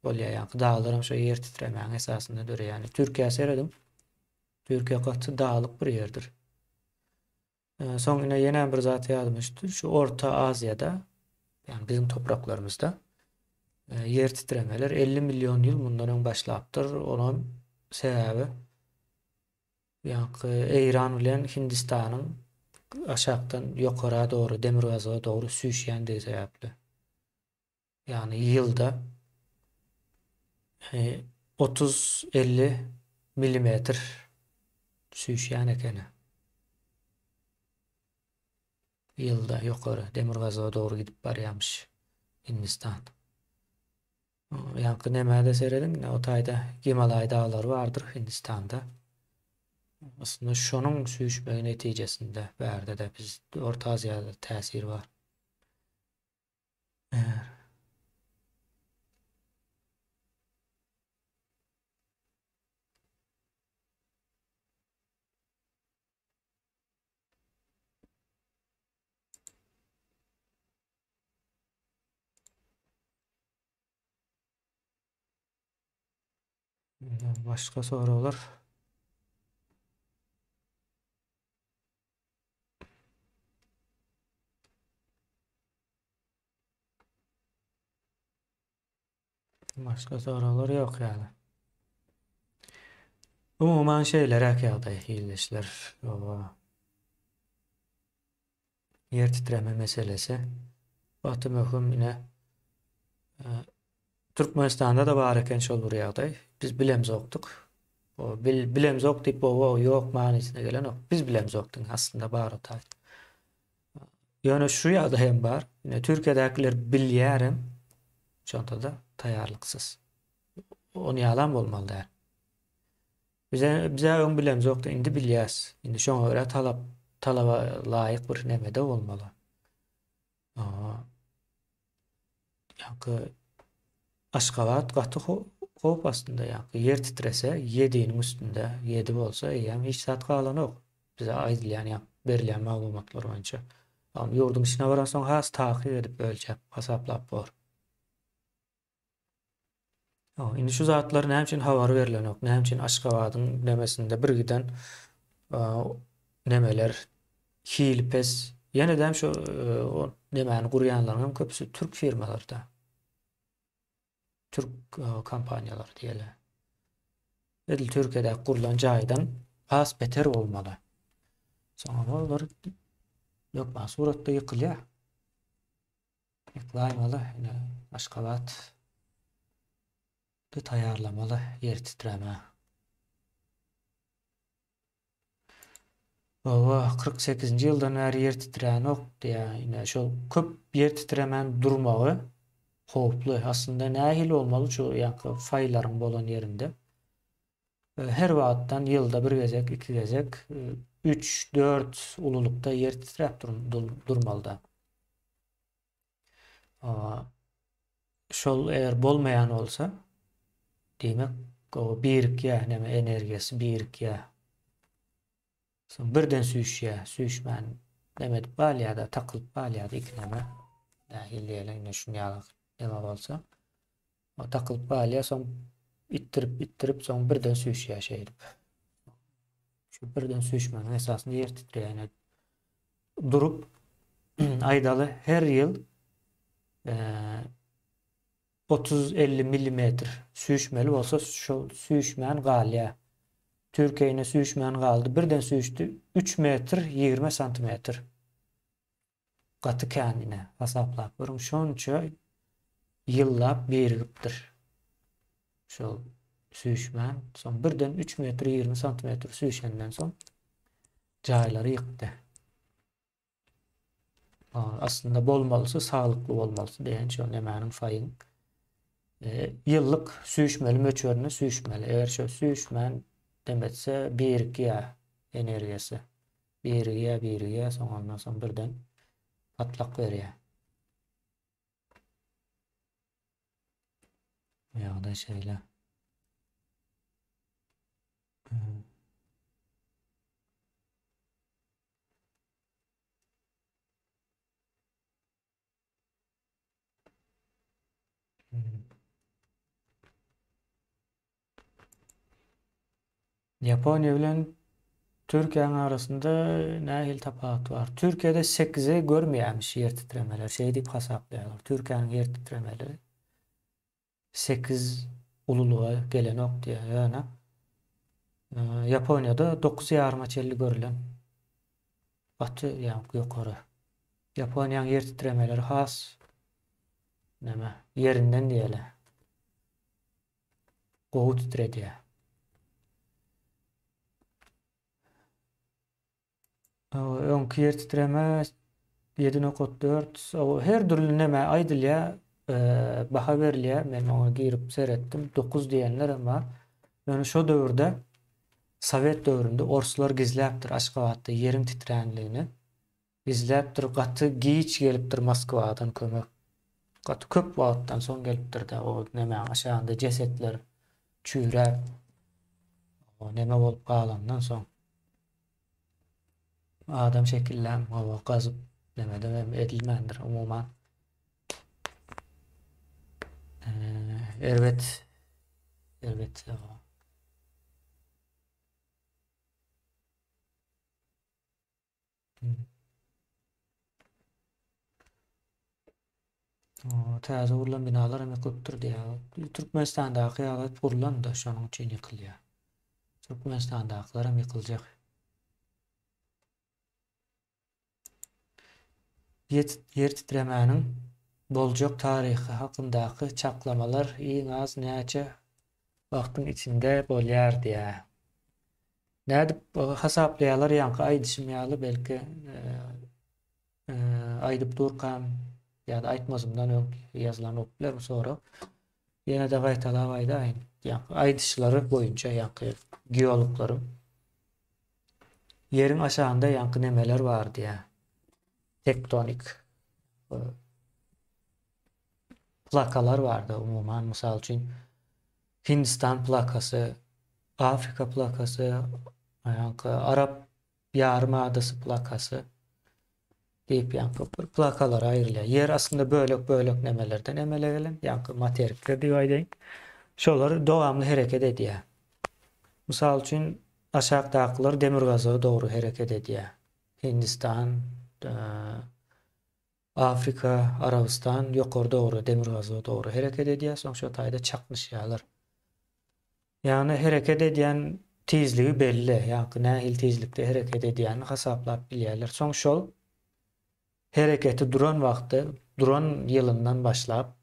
bolýar. Ýa daglaram şo ýer titremäň esasynda döreýär. Türkiýä serediň. Türkiýe gaty daglyk bir ýerdir. Soň ine ýene bir zat ýadyma düşdi. Şu Orta Aziýada, ýagny biziň topraklarymyzda e, ýer titremeler 50 million ýyl mundan öň başlapdyr. Onuň sebäbi ýagny Eýran bilen Hindistanyň aşakdan ýokara dogry, demirgazyga dogry süýşýändigi sebäpli. Ýagny ýylda 30-50 millimetr süýşýän ekeni. Ýylda ýokary demirgazyga dogry gidip barýarmyş Hindistan. Ýaňky nämä-de serediň, o taýda Gimalaý daglary bardyr Hindistanda. Aslynda şonuň süýşmegi netijesinde bärde-de biz Orta Aziýada täsir bar. Başga soraglar? Başga soraglar ýok ýaly. Umuman şeýleräk ýagdaý ildeşler. Ýer titreme meselesi gaty möhüm ine. Türkmenistanda-da bar eken şol bir ýagdaý. Biz bilemzokdyk. O bil, bilemzok diýip oba ýok manysyna gelenok. Biz bilemzokdyk aslynda bar o taý. Ýöne şu ýagdaý hem bar. Ine Türkiýedäkiler bilýärem. Şonda-da taýýarlyksyz. Ony ýalam bolmaly däl. Bize bize öň bilemzokdy, indi bilýäs. Indi şoňa görä talap talaba laýyk bir nemede bolmaly. Ýaňky Aşgabat gaty howp astynda ýaňky ýer titrese ýediniň üstünde ýedi bolsa eýýäm hiç zat galanok. Bize aýdylýan ýa berilýän maglumatlar boýunça. Ýurduň içine baransoň has takyk edip ölçäp hasaplap bor. Indi şu zatlar näme üçin habar berlenok? Näme üçin Aşgabadyň nemesinde bir giden nemeler hili pes. Ýene de şu nemäni gurýanlaryň hem köpüsi türk firmalarda. Türk kompaniýalary diýeli. Edil Türkiýede gurlan jaýdan has beter bolmaly. Soňra olar hökman suratda ýykylýar. Ýyklaýmaly ine Aşgabat dy taýýarlamaly ýer titremä. Oba 48-nji ýyldan bäri ýer titränok diýýär. Ine şol köp ýer titremän durmagy howply. Aslynda nähili bolmaly şu ýaňky faýlaryň bolan ýerinde? Her wagtdan ýylda bir gezek, iki gezek, üç, dört ululykda ýer titräp durmalyda. Şol eger bolmaýan bolsa, diýmek, o birikýär, näme energiýasy birikýär. Soň birden süýşýär, süýşmän näme edip galýar-da, takylyp galýar-da iki näme. Nähili diýeli, ine şuny ýaly näme bolsa. O takylyp galýar, soň itdirip, itdirip, soň birden süýşýär şeýdip. Şu birden süýşmegiň esasynda ýer titreýär. Ine durup aýdaly her ýyl 30-50 millimetr süýşmeli bolsa şol süýşmän galýar. Türkiýe ine süýşmän galdy. Birden süýşdi 3 metr 20 santimetr. Gaty kän ine hasaplap görüň şonça ýyllap birigipdir. Şol süýşmän soň birden 3 metr 20 santimetr süýşenden soň jaýlary ýykdy. Aslynda bolmalysy saglykly bolmalysy diýen şo nemäniň faýyň e, ýyllyk süýşmeli möçberinde süýşmeli. Eger şo süýşmän demetse birikýär energiýasy. Birigýär, birigýär, soň ondan soň birden patlak berýär. Bu ýagdaý şeýle. Ýaponiýa bilen Türkiýäniň arasynda nähili tapawut bar? Türkiýede sekize görmeýärmiş ýer titremeler, şeý diýip hasaplaýarlar. Türkiýäniň ýer titremeleri sekiz ululyga gelenok diýýär. Ýöne Ýaponiýada dokuz ýaryma çenli görülen. Gaty ýa ýokary. Ýaponiýanyň ýer titremeleri has näme ýerinden diýeli. Gowy titredýär. Öňki ýer titreme 7.4 her dürli neme aýdylýar, e, baha berilýär. Men oňa girip seretdim. 9 diýenler hem bar. Ýöne şo döwürde Sowet döwründe orslar gizläpdir Aşgabatda ýeriň titränligini. Gizläpdir, gaty giç gelipdir Moskwadan kömek. Gaty köp wagtdan soň gelipdir-de, o nemäň aşagynda jesetler çüýräp, o neme bolup galandan soň. Adam şekillem, hawa, gazyp nemedem hem edilmändir umuman. Erbet, erbet. Täze gurlan binalar hem ýykylypdyr diýýär. Türkmenistandaky ýaly gurlan-da şonuň üçin ýykylýar. Türkmenistandakylar hem ýykyljak. Ýer titremäniň boljak taryhy hakyndaky çaklamalar iň az näçe wagtyň içinde bolýar diýýär. Nädip hasaplaýarlar ýaňky aýdyşym ýaly belki aýdyp durkam ýa-da aýtmazymdan öň ýazylan bolup biler bu sorag. Ýene-de gaýtalap aýdaýyn. Ýaňky aýdyşlary boýunça ýaňky Geologlaryň ýeriň aşagynda ýaňky nemeler bar diýýär. Tektonik plakalar bardy umuman mysal üçin Hindistan plakasy, Afrika plakasy, ýaňky Arap ýarym adasy plakasy diýip ýaňky bir plakalara aýrylýar. Ýer aslynda bölek-bölek nemelerden emele gelen, ýaňky materikler diýip aýdaýyn. Şolar dowamly hereket edýär. Mysal üçin, aşakdakylar demirgazyga dogry hereket edýär. Hindistan, Afrika, Arabystan ýokary dogry, demirgazyga dogry hereket edýär, soň şo taýda çaknyşýarlar. Ýagny hereket edýän tizligi belli, ýaňky nähili tizlikde hereket edýänini hasaplap bilýärler. Soň şol hereketi duran wagty, duran ýylyndan başlap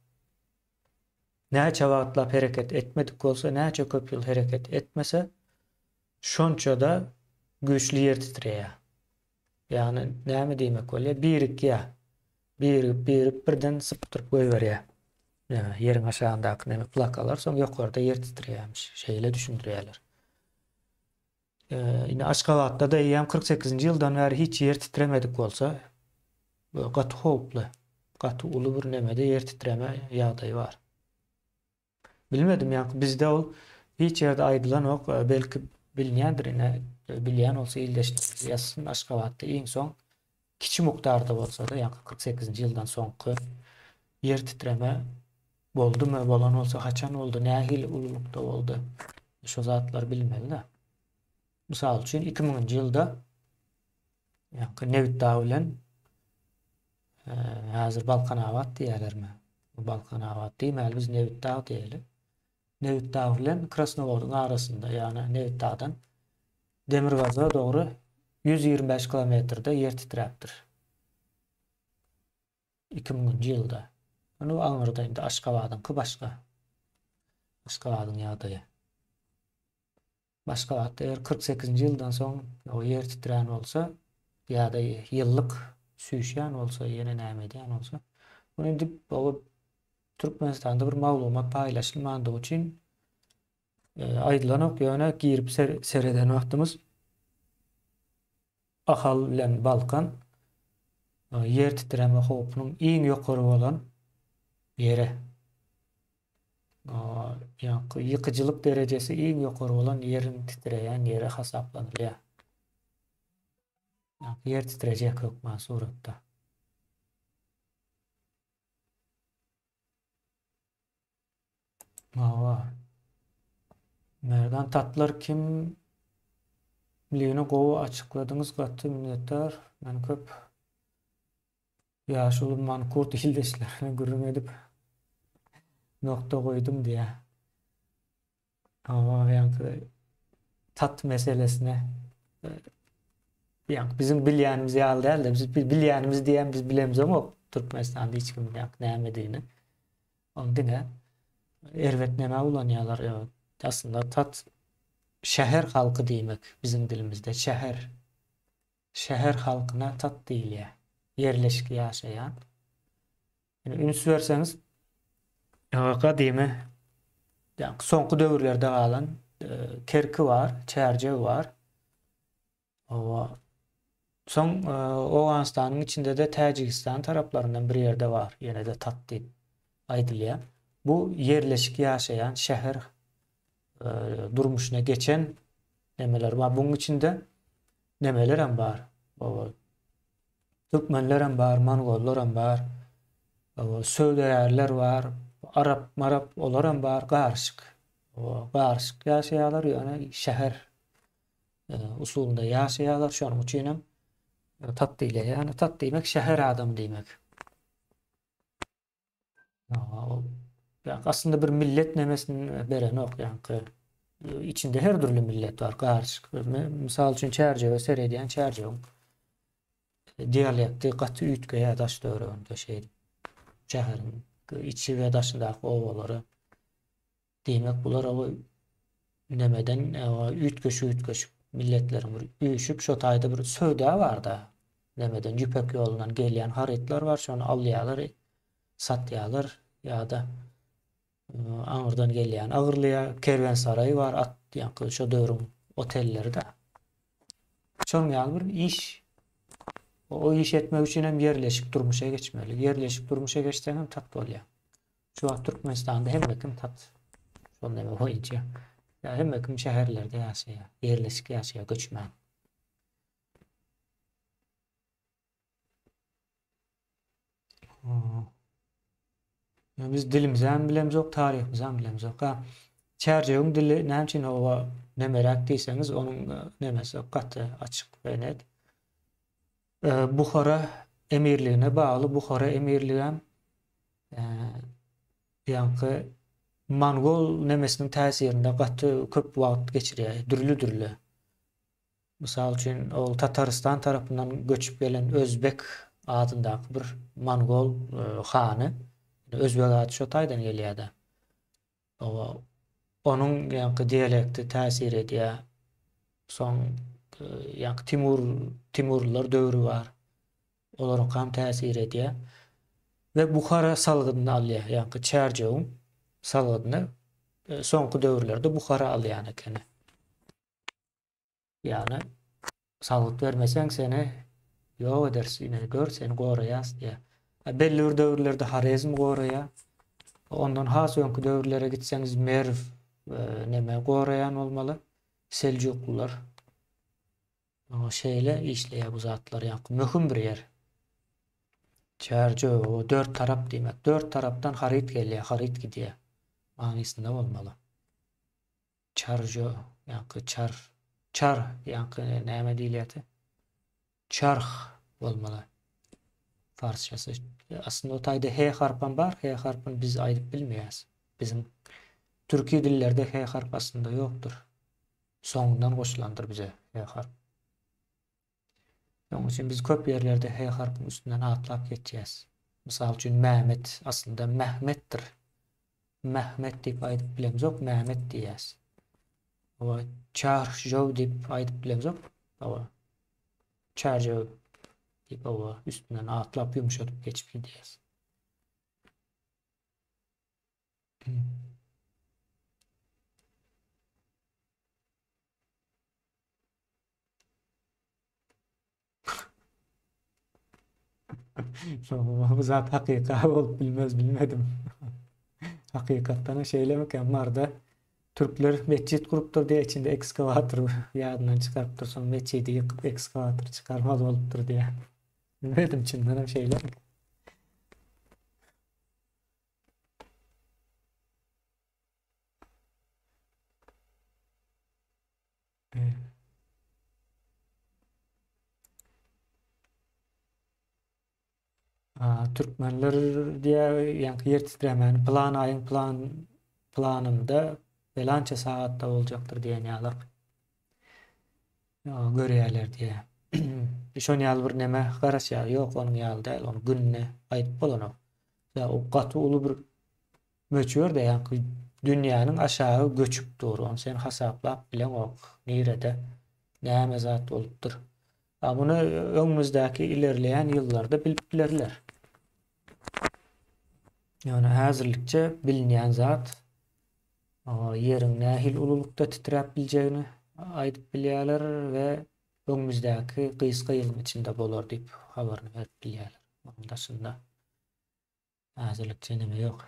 näçe wagtlap hereket etmedik bolsa, näçe köp ýyl hereket etmese, şonça-da güýçli ýer titreýär. Ýagny näme diýmek bolýar? Birikýär. Birigip, birigip birden sypdyryp goýberýär. Näme, ýeriň aşagyndaky näme plakalar soň ýokarda ýer titreýärmiş. Şeýle düşündirýärler. Indi Aşgabatda-da eýýäm 48-nji ýyldan bäri hiç ýer titremedik bolsa, bu gaty howply. Gaty uly bir nemede ýer titreme ýagdaýy bar. Bilmedim ýaňky bizde ol hiç ýerde aýdylanok belki bilinýändir ine bilýän bolsa ildeşlerimiz ýazsyn Aşgabatda iň soň kiçi mukdarda bolsada ýaňky 48-nji ýyldan soňky ýer titreme boldumy bolan bolsa haçan boldy nähili ululykda boldy şo zatlary bilmelidä. Mysal üçin 2000-nji ýylda ýaňky Nebitdag bilen häzir Balkanabat diýýärlermi? Balkanabat diýmäli biz Nebitdag diýeli. Nebitdag bilen Krasnowodyň arasynda, ýagny Nebitdagdan demirgazyga dogry 125 kilometrde ýer titräpdir. 2000-nji ýylda. Ony aňyrda indi Aşgabadyňky başga. Aşgabadyň ýagdaýy. Aşgabatda eger 48-nji ýyldan soň ýer titrän bolsa ýa-da ýyllyk süýşýän bolsa, ýene näme edýän bolsa, muny indi Türkmenistanda bir maglumat paýlaşylmandygy üçin e, aýdylanok, ýöne girip sereden wagtymyz Ahal bilen Balkan e, ýer titreme howpunyň iň ýokary bolan ýeri. Ýaňky ýykyjylyk derejesi iň ýokary bolan ýeriň titreýän ýeri hasaplanylýar. Ýaňky ýer titrejek hökman suratda. Hawa. Merdan tatlar kim ligini gowy açykladyňyz gaty minnetdar. Men köp Ýaşuly mankurt ildeşlerine gürrüň edip, nokta goýdum diýýär. Hawa, ýaňky tat meselesine ýaňky biziň bilýänimiz ýaly däl-de, biz bilýänimiz diýen biz bilemzok Türkmenistanda hiç kim ýaňky nämedigini. Ony diňe erbet nämä ulanýarlar. Aslynda tat şäher halky diýmek biziň dilimizde şäher. Şäher halkyna tat diýilýär. Ýerleşik ýaşaýan. Ýöne üns berseňiz, gadymy, ýa soňky döwürlerde galan Kerki bar, Çärjew bar. Owa. Soň Owganystanyň içinde-de Täjigistan taraplaryndan bir ýerde bar, ýene-de tat diýip aýdylýar. Bu ýerleşik ýaşaýan şäher durmuşyna geçen nemeler bar. Buň içinde nemeler hem bar. Baba türkmenler hem bar, mongollar hem bar. Baba söwdagärler bar, arap, marap olar hem bar, garyşyk. Baba garyşyk ýaşaýarlar, ýöne şäher e, usulynda ýaşaýarlar. Şonuň üçin hem e, tat diýilýär. Ýagny tat diýmek şäher adamy diýmek. Aslynda bir millet nemesini berenok ýaňky. Içinde her dürli millet bar, garyşyk. Mysal üçin Çärjewe seredýän Çärjewiň dialekti gaty üýtgeýär daş töwereginde şeýdip. Şäheriň içi we daşyndaky obalary. Diýmek bular o nemeden üýtgeşik-üýtgeşik milletleriň bir üýşüp şo taýda bir söwda barda. Nemeden ýüpek ýolundan gelýän harytlar bar, şony alýarlar, satýarlar ýa-da aňyrdan gelýän agyrlyýar. Kerwensaraý bar, at ýaňky şo döwrüň. otelleri-de. Şonuň ýaly bir iş. O iş etmek üçin hem ýerleşik durmuşa geçmeli. Ýerleşik durmuşa geçseň hem tat bolýar. Şu wagt Türkmenistanda hemme kim tat. Şol neme boýunça. Ýa hemme kim şäherlerde ýaşaýar. Ýerleşik ýaşaýar, göçmän. Ýa biz dilimizem bilemzok, taryhymyzam bilemzok. Ha, Çärjewiň dili näme üçin oba nemeräk diýseňiz, onuň e, nemesi gaty açyk we net. E, Buhara emirligine bagly Buhara emirligem e, ýaňky mongol nemesiniň täsirinde gaty köp wagt geçirýär, dürli-dürli. Mysal üçin, ol Tatarystan tarapyndan göçüp gelen Özbek adyndaky bir mongol hany, özbek ady şo taýdan gelýär-de. Oba, onuň ýaňky dialekti täsir edýär. Soň ýaňky Timur, Timurlylar döwri bar. Olaryňkam täsir edýär. We Buhara salgydyny alýar, ýaňky Çärjewiň salgydyny soňky döwürlerde Buhara alýan ekeni. Ýagny salgyt bermeseň seni ýok ederis, ine gör seni goraýas diýýär. Belli bir döwürlerde Horezm goraýar. Ondan has öňki döwürlere gitseňiz Merw e, neme goraýan bolmaly. Seljuklylar. Şeýle işleýär bu zatlar, ýagny möhüm bir ýer. Çärjew, o dört tarap diýmek. Dört tarapdan haryt gelýär, haryt gidýär. Manysynda bolmaly. Çarjo, ýaňky çar, çar, ýaňky näme diýilýärdi? Çarh bolmaly. Farsçasy. Aslynda o taýda H harpam bar, H harpyny biz aýdyp bilmeýäs. Biziň türki dillerde H harp aslynda ýokdur. Soňundan goşulandyr bize H harp. Şonuň üçin biz köp ýerlerde H harpyň üstünden atlap geçýäs. Mysal üçin Mehmet aslynda Mehmetdir. Mehmet diýip aýdyp bilemzok, Mehmet diýýäs. Hawa, Çarjow diýip aýdyp bilemzok. Hawa. Çarjow diýip hawa üstünden atlap ýumşadyp geçip gidýäs. Bu zat hakyka bolup bilmez bilmedim. Hakykatdan şeýlemikä Marda türkler metjit gurupdyr diýe içinde ekskawator ýadyndan çykarypdyr soň metjidi ýykyp ekskawator çykarmaly bolupdyr diýe. Bilmedim çyndanam şeýlemi? Türkmenler diýä ýaňky ýer titremäni plan aýyň plan planynda belança sagatda boljakdyr diýen ýalak görýärler diýä. Şon ýaly bir neme garaşýar. Ýok, onuň ýaly däl, ony gününe aýdyp bolanok. Ýa o gaty uly bir Möçber-de ýaňky dünýäniň aşagy göçüp dur, ony sen hasaplap bileňok, nirede näme zat bolupdyr. A muny öňümizdäki ilerleýän ýyllarda bilip bilerler. Ýöne häzirlikçe bilinýän zat ýeriň nähili ululykda titräp biljegini aýdyp bilýärler we öňümizdäki gysga ýylyň içinde bolar diýip habaryny berip bilýärler. Onuň daşynda Häzirlikçe neme ýok.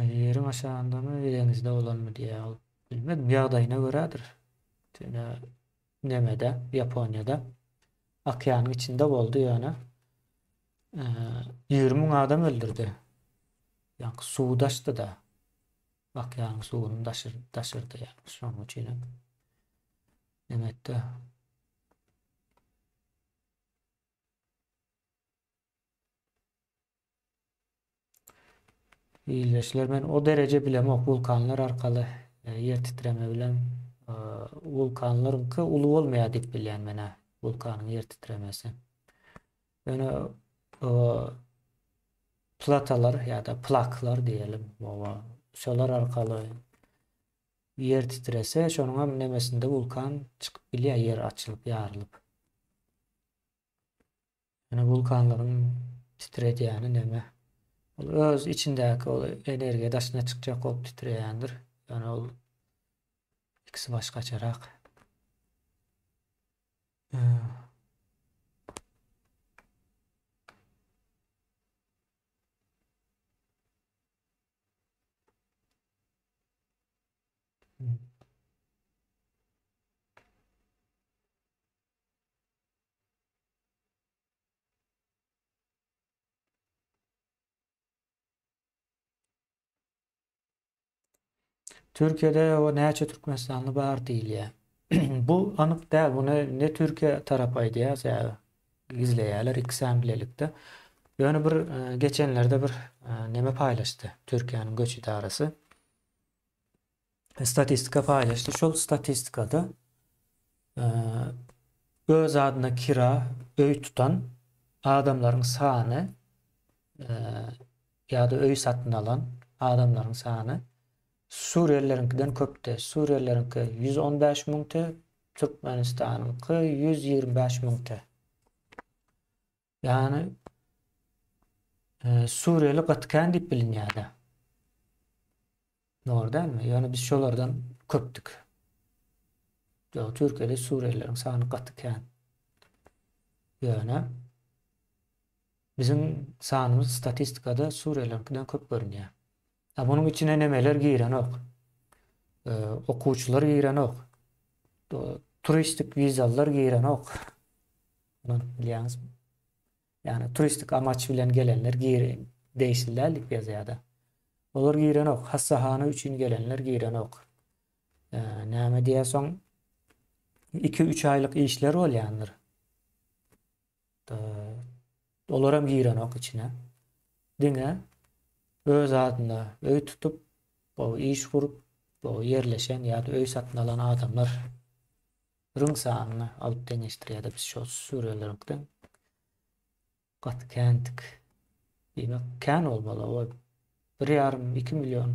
Ýeriň aşagyndamy, deňizde bolanmy diýýär ol. Bilmedim, ýagdaýyna görädir. Ýöne nemede, Ýaponiýada okeanyň içinde boldy ýöne 20 müň adam öldürdi. Ýaňky suw daşdy-da. Okeanyň suwuny daşyr, daşyrdy ýa. Şonuň üçin hem Elbetde. Ildeşler men o dereje bilemok wulkanlar arkaly e, ýer titreme bilen e, wulkanlaryňky uly bolmaýar diýip bilýän men-ä wulkanyň ýer titremesi. Ýöne e, platalar ýa-da plaklar diýelim, şolar arkaly Ýer titrese, şonuňam nemesinde wulkan çykyp bilýär, ýer açylyp, ýarylyp. Ýöne wulkanlaryň titredýäni neme? Ol öz içindäki ol energiýa daşyna çykjak bolup titreýändir. Ýöne ol ikisi başgaçarak. Türkiýede o näçe türkmenistanly bar diýilýär. Bu anyk däl, muny ne Türkiýe tarapy aýdýar, sebäbi gizleýärler ikisem bilelikde. Ýöne bir e, geçenlerde bir e, neme paýlaşdy Türkiýäniň göç idarasy. Statistika paýlaşdy. Şol statistikada e, öz adyna kira öý tutan adamlaryň sany ýa-da öý satyn alan adamlaryň sany suriýelileriňkiden köpdi. Suriýelileriňki 115 müňdi, Türkmenistanyňky 125 müňdi. Ýagny e, suriýeli gaty kän diýip bilinýärdi. Dogry dälmi? Ýöne biz şolardan köpdük. Ýok, Türkiýede suriýelileriň sany gaty kän. Ýöne Biziň sanymyz statistikada suriýalylaryňkydan köp görünýär. A munuň içine nemeler girenok. Okuwçylar girenok. Turistik wizalylar girenok. Muny bilýäňizmi? Ýagny turistik amaç bilen gelenler gir degişli däl diýip ýazýar-da. Olar girenok. Hassahana üçin gelenler girenok. Näme diýersoň 2-3 aýlyk işler bolýandyr. Olaram girenok içine. Diňe öz adyna öý tutup, iş gurup, ýerleşen ýa-da öý satyn alan adamlar ryň sanyny alyp deňeşdirýär-de biz şol süreleriňkiden gaty kändik. Diýmek, kän bolmaly o bir ýarym, 2 million.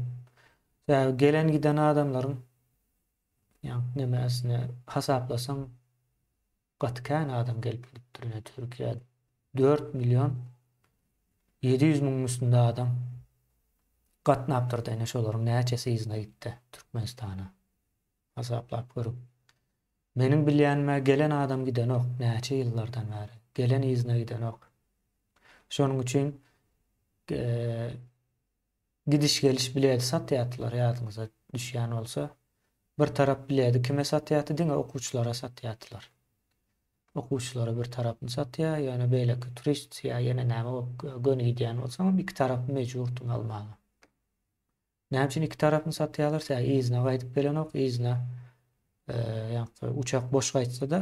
Sebäbi gelen giden adamlaryň ýa-ni nemesini hasaplasaň Gaty kän adam gelip gidipdir ine Türkiýä 4 million 700 müňüň üstünde adam gatnapdyr-da ine şolaryň näçesi yzyna gitdi Türkmenistana. Hasaplap görüň. Meniň bilýänime gelen adam gidenok näçe ýyllardan bäri. Gelen yzyna gidenok. Şonuň üçin Gidiş-geliş bileti satýardylar ýadyňyza düşýän bolsa. Bir tarap bileti kime satýardy diňe okuwçylara satýardylar. Okuwçylara bir tarapyny satýar, ýöne beýleki turist ýa ýene näme bolup göni gidýän bolsaňam iki tarapy mejburdyň almaga. Näme üçin iki tarapyny satýarlar? Sebäbi yzyna gaýdyp gelenok, yzyna ýa uçak boş gaýtsa-da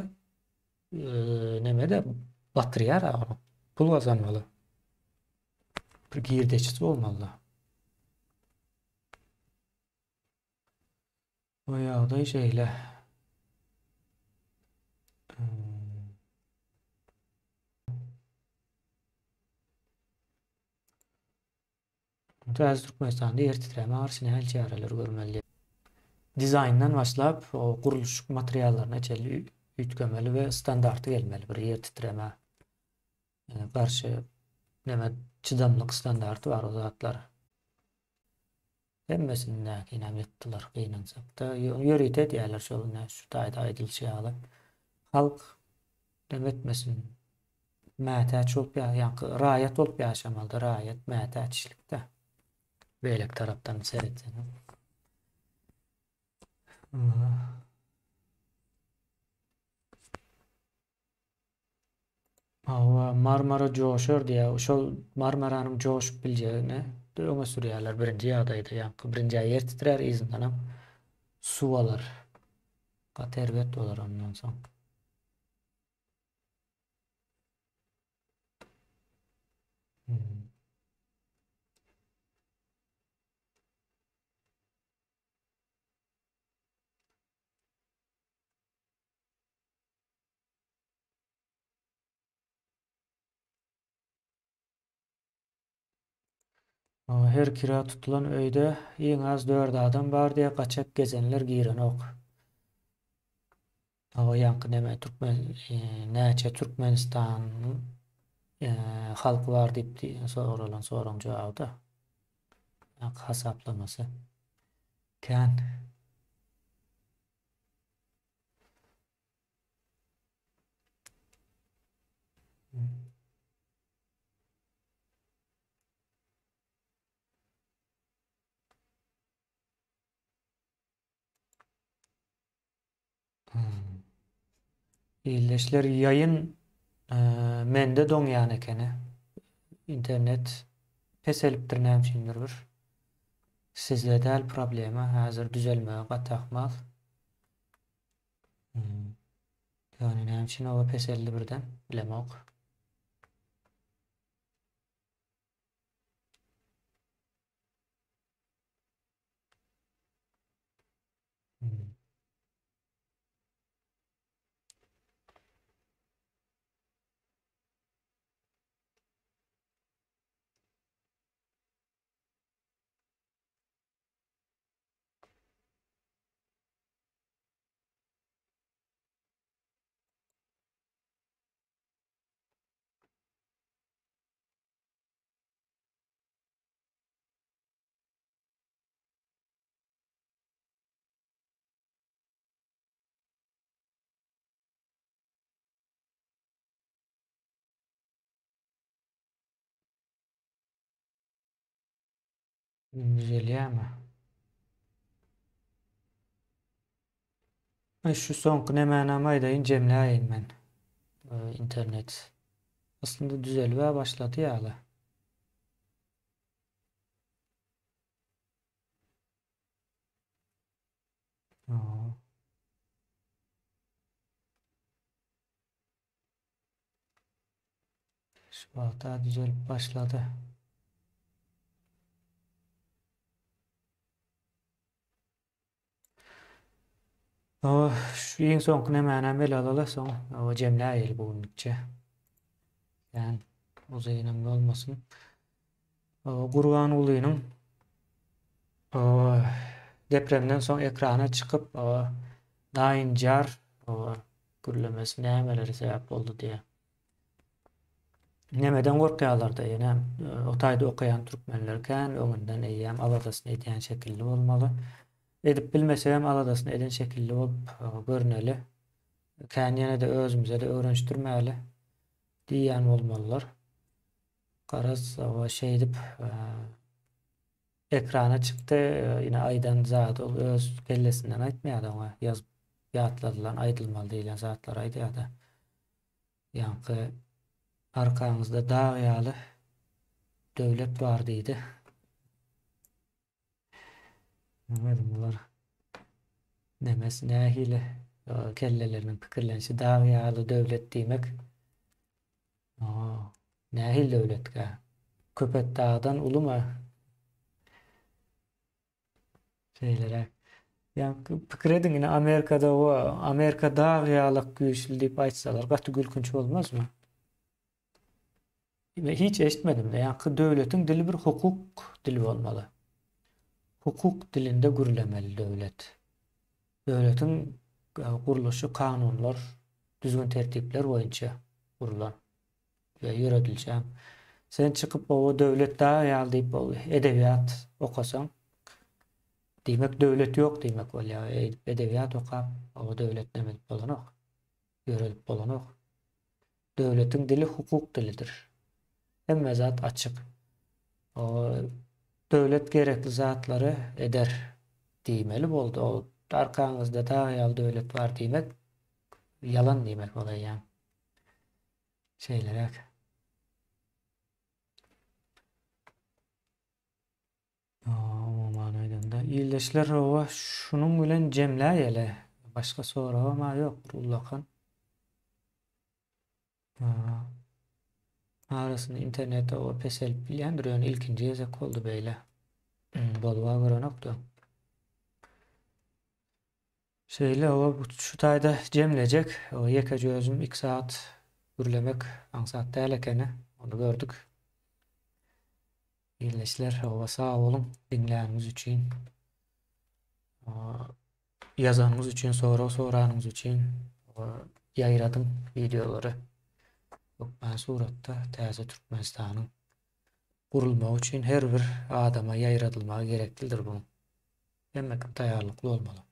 neme-de batyrýar ony. Pul gazanmaly. Bir girdeçisi bolmaly. Bu ýagdaý şeýle. Täze Türkmenistanda ýer titreme garşy nähili çäreler görmeli? Dizaýndan başlap, o gurluşyk materiallaryna çenli üýtgemeli we standarty gelmeli bir ýer titreme garşy neme çydamlyk standarty bar o zatlar. Hemmesindäkinem ýykdylar gynansakda. Ýörite edýärler şol ine şu taýda aýdylyşy ýaly. Halk neme etmesin. Mätäç bolup ýa ýaňky raýat bolup ýaşamalyda raýat mätäçlikde. Beýleki tarapdan seretseňiz. Hawa, Marmara joşar diýýär. Şol Marmaranyň joşup biljegini öňe sürýärler birinji ýagdaýda. Ýaňky birinji ýer titrär, yzyndanam suw alar. Gaty erbet bolar ondan soň. Hmm. Her kira tutulan öýde iň az dört adam bar diýe gaçak gezenler girenok. Hawa ýaňky neme türkmen näçe Türkmenistanyň halk bar diýip soralan soragyň jogaby-da. Hasaplamasy kän. Ildeşler ýaýyn mende doňýan ekeni. Internet peselipdir näme üçindir bir. Sizde däl problema häzir düzelmegi gaty ahmal. Ýöne näme üçin oba peseldi birden bilemok. Düzelýärmi? Şu soňky nämänem aýdaýyn, jemläýin men. Internet. Aslynda düzelip başlady ýaly. Şu wagta düzelip başlady. O, şu iň soňky nämänem ele alaly, soň o jemläýeli bu günlükçe. Yani uzynam bolmasyn. O, Gurbangulynyň o, depremden soň ekrana çykyp, o, naýynjar o, gürlemesi nämelere sebäp boldy diýýär. Nemeden gorkýarlar-da, ýene o taýda okaýan türkmenler kän, öňünden eýýäm aladasyny edýän şekilli bolmaly. Edip bilmesegem aladasyny eden şekilli bolup görneli. Kän ýene-de özümize-de öwrenişdirmäli diýýän bolmalylar. Garaz, şeýdip ekrana çykdy, ine aýdan zady ol öz kellesinden aýtmaýar-da oňa ýazyp ýatladylan aýdylmaly diýlen zatlary aýdýar-da. Ýaňky arkaňyzda dag ýaly döwlet bar diýdi. Bilmedim bular nemesi nähili kelleleriniň pikirlenişi dag ýaly döwlet diýmek. Nähili döwletkä? Köpetdagdan ulumy? Şeýleräk. Ýa pikir ediň ine Amerikada o Amerika dag ýalak güýçli diýip aýtsalar gaty gülkünç bolmazmy? Men hiç eşitmedim. Ýa döwletiň dili bir hukuk dili bolmaly. Hukuk dilinde gürlemeli döwlet. Döwletiň e, gurluşy kanunlar, düzgün tertipler boýunça gurlan. we ýöredilşem. Sen çykyp oba döwlet dag ýaly diýip ol edebiýat okasaň, diýmek döwlet ýok diýmek bolýar. Eýdip edebiýat okap oba döwlet näme edip bolanok. Ýöredip bolanok. Döwletiň dili hukuk dilidir. Hemme zat açyk. O döwlet gerekli zatlary eder diýmeli boldy. Ol arkaňyzda dag ýaly döwlet bar diýmek ýalan diýmek bolaýýar. Şeýleräk. Umuman aýdanda, ildeşler oba şunuň bilen jemläýeli. Başga soragam-a ýok bir ullakan. Arasynda internet oba peselip bilýändir, ýöne ilkinji gezek boldy beýle. Bolup-a görenokdy. Şeýle oba şu taýda jemlejek. O ýekeje özüm 2 sagat gürlemek aňsat däl ekeni. Ony gördük. Ildeşler, oba sag boluň diňläniňiz üçin. Ýazanyňyz üçin, sorag soranyňyz üçin ýaýradyň wideolary. Hökmany suratda täze Türkmenistanyň gurulmagy üçin her bir adama ýaýradylmagy gereklidir bu. Hemme kim taýýarlykly bolmaly.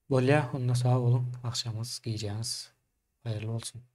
Bolýa, onda sag boluň, agşamyňyz, gijäňiz haýyrly bolsun!